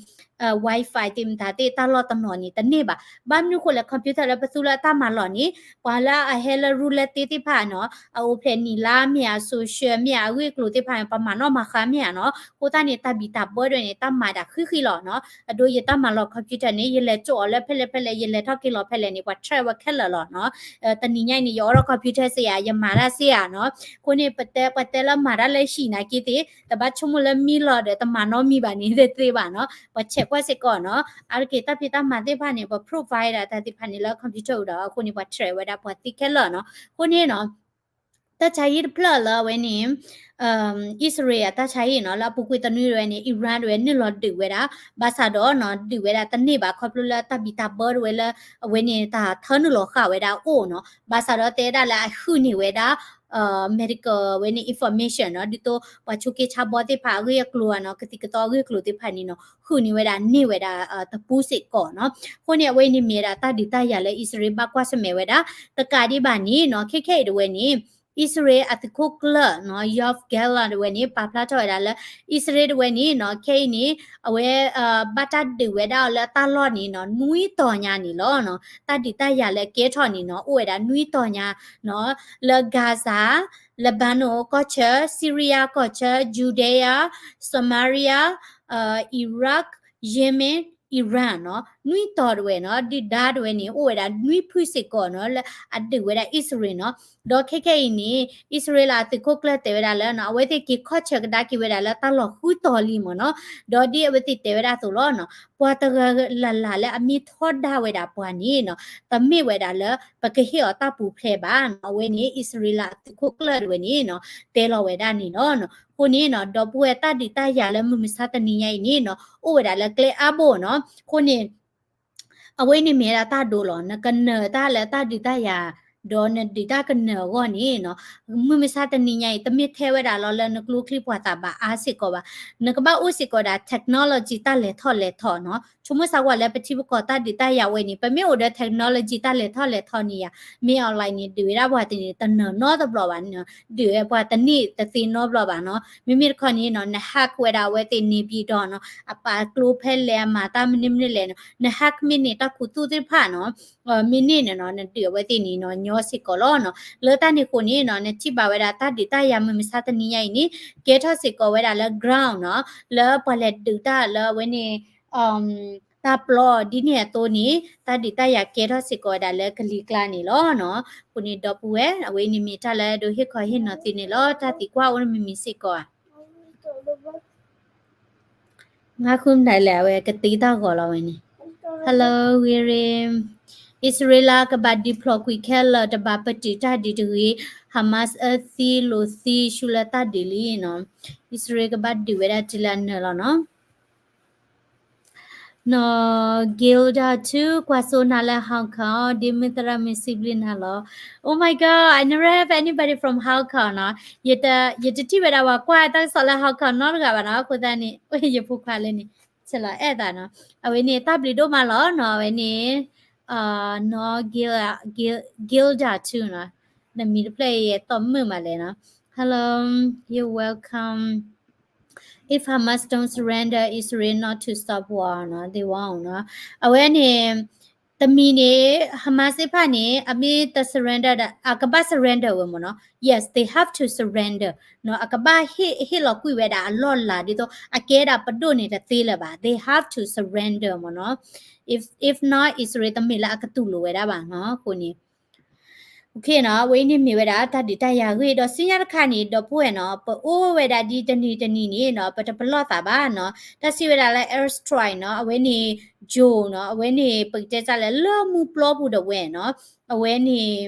Wi-Fi သ့ၣ်မတၤသ့ၣ် တၢ်လီၢ်တနီၤန့ၣ် တန့ၢ်ဘၣ် ဘၣ်မနုၤဃိလဲၣ် computer လၢပသူလၢအတၢ်မၤလီၢ်န့ၣ် ပှၤလၢအဟဲလၢ ရူလၢသ့သ့ၣ်တဖၣ်နီၤ အအိၣ်ဖျဲၣ်နံၣ်လါမ့ၢ်ဧါ social မ့ၢ်ဧါ အဂ့ၢ်အကျိၤသ့ၣ်တဖၣ်န့ၣ် ပှၤမၤနီၣ်မၤဃါမ့ၢ်ဧါနီၤ အဃိသတးန့ၣ် တၢ်ဘံၣ်တၢ်ဘၢဒၣ်န့ၣ် တၢ်မၤဒၣ်ဃံဃံလီၤနီၤ အဒိ ယတၢ်မၤလီၢ် computer န့ၣ် ယလဲၤကၠိအီၤလၢဖဲလဲၣ်ဖဲလဲၣ် ယလဲၤထီၣ်က့ၤလီၤဖဲလဲၣ်န့ၣ် ပှၤ track ဝဲခဲလၢာ်လီၤနီၤ တနံၤညါအံၤန့ၣ် ယအိးထီၣ် computer စ့ၢ်ဧါ ယမၤတၢ်စ့ၢ်ဧါနီၤ အဃိန့ၣ် ပတဲ ပှၤတဲလၢမၤတၢ်လၢဟံၣ်နာ်က့သ့ၣ် တဘၣ်ဆိကမိၣ်လၢမံလီၤဒီးတမၤနီတမံၤဘၣ်န့ၣ် တသ့ဘၣ်နီၤ ပှၤဆဲးကွၢ်စ့ၢ်ကီးနီၤ အါတက့ၢ်တၢ်ဖံးတၢ်မၤသ့ၣ်တဖၣ်န့ၣ် ပှၤ provide ဒၣ်တၢ်သ့ၣ်တဖၣ်န့ၣ်လၢ computer အိၣ်ဒီး အဃိန့ၣ် ပှၤ track ဝဲဒၣ်ပှၤသ့ခဲလၢာ်နီၤ အဃိန့ၣ်နီၤ တၢ်ဆါဟံၣ်တဖျၢၣ်လၢအဝဲန့ၣ် အံၣ်စရ့လးအတၢ်ဆါဟံၣ်နီၤ လၢအပူၤကွံာ်တနွံဒၣ်ဝဲန့ၣ် Iran ဒၣ်ဝဲနုာ်လီၤဒုးဝဲဒၣ် ဘၣ်ဆၣ်ဒီးနီၤ ဒုးဝဲဒၣ်တန့ၢ်ဘၣ် ခီဖျိလၢတၢ်ဘံၣ်တၢ်ဘၢဒၣ်ဝဲလၢ အဝဲန့ၣ်တၢ်ထၢနုာ်လီၤဃာ်ဝဲဒၣ်အအိၣ်နီၤ ဘၣ်ဆၣ်ဒီးတဲဒၣ်လၢအဟုၣ်န့ၢ်ဝဲဒၣ် medical ဝဲန့ၣ် information နီၤ ဒ်သိးပှၤဆိးက့ဆါဘီသ့ၣ်တဖၣ်အဂ့ၢ်အကျိၤနီၤ ကသံၣ်ကသီအဂ့ၢ်အကျိၤသ့ၣ်တဖၣ်န့ၣ်နီၤ ဟုၣ်န့ၢ်ဝဲဒၣ်န့ၢ်ဝဲဒၣ် တပူၤစ့ၢ်ကီးနီၤ အဃိန့ၣ် အဝဲအံၤန့ၣ်မ့ၢ်ဝဲဒၣ်တၢ်ဒုးတၢ်ယၤလၢအံၣ်စရ့လးဘၣ်ကွၢ်ဆၢၣ်မဲာ်ဝဲဒၣ် တကးဒံးဘၣ်န့ၣ်နီၤ ခဲခဲအံၤဒၣ်ဝဲန့ၣ် အံၣ်စရ့လးအသုးခိၣ်ကျၢၢ်နီၤ Yoav Gallant ဒၣ်ဝဲန့ၣ် ပာ်ဖျါထီၣ်ဝဲဒၣ်လၢ အံၣ်စရ့လးဒၣ်ဝဲန့ၣ်နီၤ ခဲအံၤန့ၣ် အဝဲ ဘၣ်တၢ်ဒုးဝဲဒၣ်အီၤလၢအတၢ်လီၢ်န့ၣ်နီၤ နွံတီၤညါန့ၣ်လီၤနီၤ တၢ်ဒုးတၢ်ယၤလၢအကဲထီၣ်န့ၣ်နီၤ အိၣ်ဝဲဒၣ်နွံတီၤညါနီၤ လၢ Gaza, Lebanon ကီၢ်ဆၢ, Syria ကီၢ်ဆၢ, Judea, Samaria, Iraq, Yemen, Iran နီၤ နွံတီၤဒၣ်ဝဲနီၤ ဒုၣ်ဒါဒၣ်ဝဲန့ၣ် အိၣ်ဝဲဒၣ်နွံဖုစ့ၢ်ကီးနီၤ လၢအဒုးဝဲဒၣ်အံၣ်စရ့လးနီၤ ဒီးခဲခဲအံၤန့ၣ် အံၣ်စရ့လးအသုးခိၣ်ကျၢၢ်တဲဝဲဒၣ်လၢနီၤ အဝဲသ့ၣ်က့ၤခီၣ်ဆၢကဒါက့ၤဝဲဒၣ်လၢတၢ်လီၢ်ဃုတီၤလံမ့ၢ်နီၤ ဒီးဒ်အဝဲသ့ၣ်တဲဝဲဒၣ်အသိးလီၤနီၤ ပှၤတဂၤလၢ်လၢ်လၢအမ့ၢ်ထီဒါဝဲဒၣ်ပှၤန့ၣ်နီၤ တမ့ၢ်ဝဲဒၣ်လၢပကဟ့ၣ်အီၤတၢ်ပူၤဖျဲးဘၣ်နီၤ အဝဲန့ၣ် အံၣ်စရ့လးအသုးခိၣ်ကျၢၢ်ဒၣ်ဝဲန့ၣ်နီၤ တဲလီၤဝဲဒၣ်န့ၣ်လီၤနီၤ အဃိန့ၣ်နီၤ ဒီပုၢ်ဝဲၢ်တၢ်ဒုးတၢ်ယၤလၢမုၢ်မဆါတနံၤညါအံၤန့ၣ်နီၤ အိၣ်ဝဲဒၣ်လၢကျဲအါဘိနီၤ အဃိန့ၣ် အဝဲန့ၣ်မ့ၢ်ဝဲဒၣ်တၢ်ဒိလီၤ နကနၢၤတၢ်လၢတၢ်ဒုးတၢ်ယၤ ဒီးနဒုးတၢ်ကနၢၤအဂီၢ်န့ၣ်နီၤ မုၢ်မဆါတနံၤညါအံၤ တမ့ၢ်ထဲဝဲဒၣ်လီၤလၢနကျိချံပှၤသးဘၣ်အါစ့ၢ်ကီးဘၣ် နကဘၣ်အိၣ်စ့ၢ်ကီးဒၣ် technology တၢ်လဲၤထီၣ်လဲၤထီနီၤ ဆိကမိၣ်စ့ၢ်ကီးလၢပထံပကီၢ်တၢ်ဒုးတၢ်ယၤဝဲန့ၣ် ပမ့ၢ်အိၣ်ဒီး technology တၢ်လဲၤထီၣ်လဲၤထီန့ၣ်ယၤ မ့ၢ် online န့ၣ် ဒုးဝဲဒၣ်ပှၤတန့ၢ်တနၢၤနီတဘျီဘၣ် ဒုးဝဲပှၤတန့ၢ်တသ့နီတဘျီဘၣ်နီၤ မ့မ့ၢ်တခီန့ၣ်နီၤ န hack ဝဲဒၣ်အဝဲသ့ၣ်န့ၣ် ပြီးတော့ နီၤ အပာ်ကျိဖဲလဲၣ် အမၤတၢ်မနုၤမနုၤလဲၣ်နီၤ န hack မ့ၢ်န့ၢ်တၢ်ခူသူၣ်သ့ၣ်တဖၣ်နီၤ မ့ၢ်န့ၢ်န့ၣ်နီၤ နဒုးအဝဲသ့ၣ်န့ၣ်နီၤ ညီစ့ၢ်ကီးလီၤနီၤ လၢတၢ်န့ၣ်အဃိန့ၣ်နီၤ နထံၣ်ဘၣ်ဝဲဒၣ်တၢ်ဒုးတၢ်ယၤမုၢ်မဆါတနံၤညါအံၤန့ၣ် ကဲထီၣ်စ့ၢ်ကီးဝဲဒၣ်လၢ ground နီၤ လၢပှၤလဲၤဒုးတၢ်လၢအဝဲန့ၣ် တၢ်ပျီဒ်န့ၣ်အသိးန့ၣ် တၢ်ဒုးတၢ်ယၤကဲထီၣ်စ့ၢ်ကီးဝဲဒၣ်လၢကလံၤကျါန့ၣ်လီၤနီၤ. အဃိန့ၣ်ဒီပုၢ်ဝဲၢ် အဝဲအံၤန့ၣ်မ့ၢ်တၢ်လၢအဲၣ်ဒိးဟ့ၣ်ခီဟ့ၣ်နီၤသုန့ၣ်လီၤ. တၢ်သံကွၢ်အိၣ်မ့မ့ၢ်စ့ၢ်ကီးဧါ. ငါဃုမနုၤလဲၣ် အဝဲကသ့တၢ်ဂီၤလီၤဝဲန့ၣ်. Hello ဂ့ၤရ့ၣ်, အံၣ်စရ့လးကဘၣ်ဒုးဖျိးကွံာ်ခဲလၢာ် တဘၣ်ပတုာ်တၢ်ဒုးတဂ့ၤ, Hamas အၢသံလိာ်သံဆူလၢတၢ်ဒုးလံနီၤ. အံၣ်စရ့လးကဘၣ်ဒုးဝဲဒၣ်တုၤလၢအနၢၤလီၤနီၤ. နီၤ Gilda ထူ ကွၢ်စိနၤလၢ Hong Kong ဒ်မုၢ်သရၣ်မုၣ်စံးဘျုးနၤလီၤ. Oh my God, I never have anybody from Hong Kong နီၤ. ယတထံၣ်ဝဲဒၣ်ပှၤကွၢ်တၢ်ကစီၣ်လၢ Hong Kong နီတဂၤဘၣ်နီၤ. အဃိသတးန့ၣ် ယဖိခွါလၢန့ၣ် တလီၤအဲၣ်သးနီၤ. အဝဲန့ၣ် တၢ်ဘျုးဒိၣ်မးလီၤနီၤ. အဝဲန့ၣ် နီၢ် Gil- Gil- Gilda too နီၤ. နမံၤတဖျၢၣ်အံၤ ယဲတီၢ်မုာ်မးလဲၣ်နီၤ. Hello, you're welcome. If Hamas don't surrender, Israel not to stop war နီၤ, they won't နီၤ. အဝဲန့ၣ် တမံၤန့ၣ် Hamas သ့ၣ်တဖၣ်န့ၣ် အမ့ၢ်တ surrender ဒီး အကဘၣ် surrender ဝဲမ့ၢ်နီၤ. Yes, they have to surrender နီၤ. အကဘၣ်ဟ့ၣ် ဟ့ၣ်လီၤကွံာ်ဝဲဒၣ်အလီၢ်အလၤ ဒ်သိး အကဲဒၣ်ပဒိၣ်န့ၣ်တသ့လၢၤဘၣ်. They have to surrender မ့ၢ်နီၤ. If, if not, Israel တမ့ၢ်လၢအကတူၢ်လိာ်ဝဲဒၣ်ဘၣ်နီၤ. အဃိန့ၣ် okay နီၤ, အဝဲအံၤန့ၣ်မ့ၢ်ဝဲဒၣ်တၢ်ဒုးတၢ်ယၤဂ့ၢ် ဒီးဆူညါတခါန့ၣ် ဒီပုၢ်ဝဲၢ်နီၤ, ပအိၣ်ဝဲဒၣ်ဒ်တနံၤတနံၤန့ၣ်နီၤ, ပတပလီၢ်သးဘၣ်နီၤ. တၢ်စံးဝဲဒၣ်လၢ airstrike နီၤ, အဝဲန့ၣ် drone နီၤ, အဝဲန့ၣ် ပကတဲတၢ်လဲၣ် လၢမူပျီပူၤဒၣ်ဝဲနီၤ, အဝဲန့ၣ်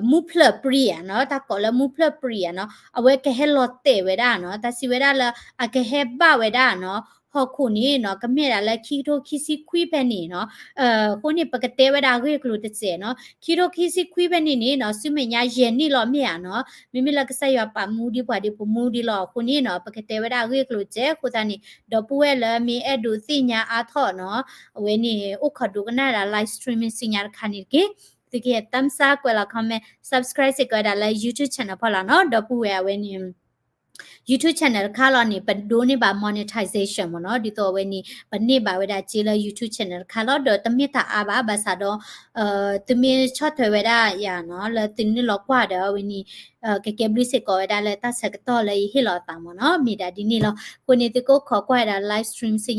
မူဖျၢၣ်ပြံဧါနီၤ, တၢ်ကိးလၢမူဖျၢၣ်ပြံဧါနီၤ, အဝဲကဟဲလီၤတဲာ်ဝဲဒၣ်နီၤ, တၢ်စံးဝဲဒၣ်လၢ အကဟဲဘၣ်ဝဲဒၣ်နီၤ, ဟီၣ်ခိၣ်န့ၣ်နီၤ, ကမ့ၢ်ဒၣ်လၢခံကထိခံဆံခွံဖဲန့ၣ်နီၤ, အဃိန့ၣ် ပကတဲဝဲဒၣ်အဂ့ၢ်အကျိၤတစဲးနီၤ, ခံကထိခံဆံခွံဖဲန့ၣ်န့ၣ်နီၤ, ဆူမဲာ်ညါယဲၢ်နံၣ်လီၤမ့ၢ်ဧါနီၤ, မ့မ့ၢ်လၢကစၢ်ယွၤပာ်မူဒံးပှၤဒံးပမူဒံးလီၤ, အဃိန့ၣ်နီၤ, ပကတဲဝဲဒၣ်အဂ့ၢ်အကျိၤတစဲး, အဃိသတးန့ၣ် ဒီပုၢ်ဝဲၢ်လၢမ့ၢ်အဲၣ်ဒိးသ့ၣ်ညါအါထီၣ်နီၤ, အဝဲန့ၣ် အိၣ်ခိးဒိကနၣ်ဒၣ် live streaming ဆူညါတခါန့ၣ်တက့ၢ်. သုကဟဲ thumbs up ကွဲးလီၤ comment, subscribe စ့ၢ်ကီးဝဲဒၣ်လၢ YouTube channel ဖီလာ်နီၤ, ဒီပုၢ်ဝဲၢ်အဝဲန့ၣ် YouTube channel တခါလီၤန့ၣ် ပဒိးန့ၢ်ဘၣ် monetization မ့ၢ်နီၤ, ဒ်သိးအဝဲန့ၣ် ပန့ၢ်ဘၣ်ဝဲဒၣ်စ့လၢ YouTube channel တခါလီၤ, ဒီးတမ့ၢ်တၢ်အါဘၣ်, ဘၣ်ဆၣ်ဒီး သုမ့ၢ်ဆီၣ်ထွဲဝဲဒၣ်ယၤနီၤ, လၢသုန့ၢ်လီၤကွၢ်ဒီးအဝဲန့ၣ် ကကဲဘျုးစ့ၢ်ကီးဝဲဒၣ်လၢတၢ်ဆၢကတီၢ်လၢယဟ့ၣ်လီၤအသးမ့ၢ်နီၤ, မ့ၢ်ဒၣ်ဒ်န့ၣ်လီၤ. အဃိန့ၣ် သုကအိၣ်ခိးကွၢ်ဝဲဒၣ် live stream ဆူညါ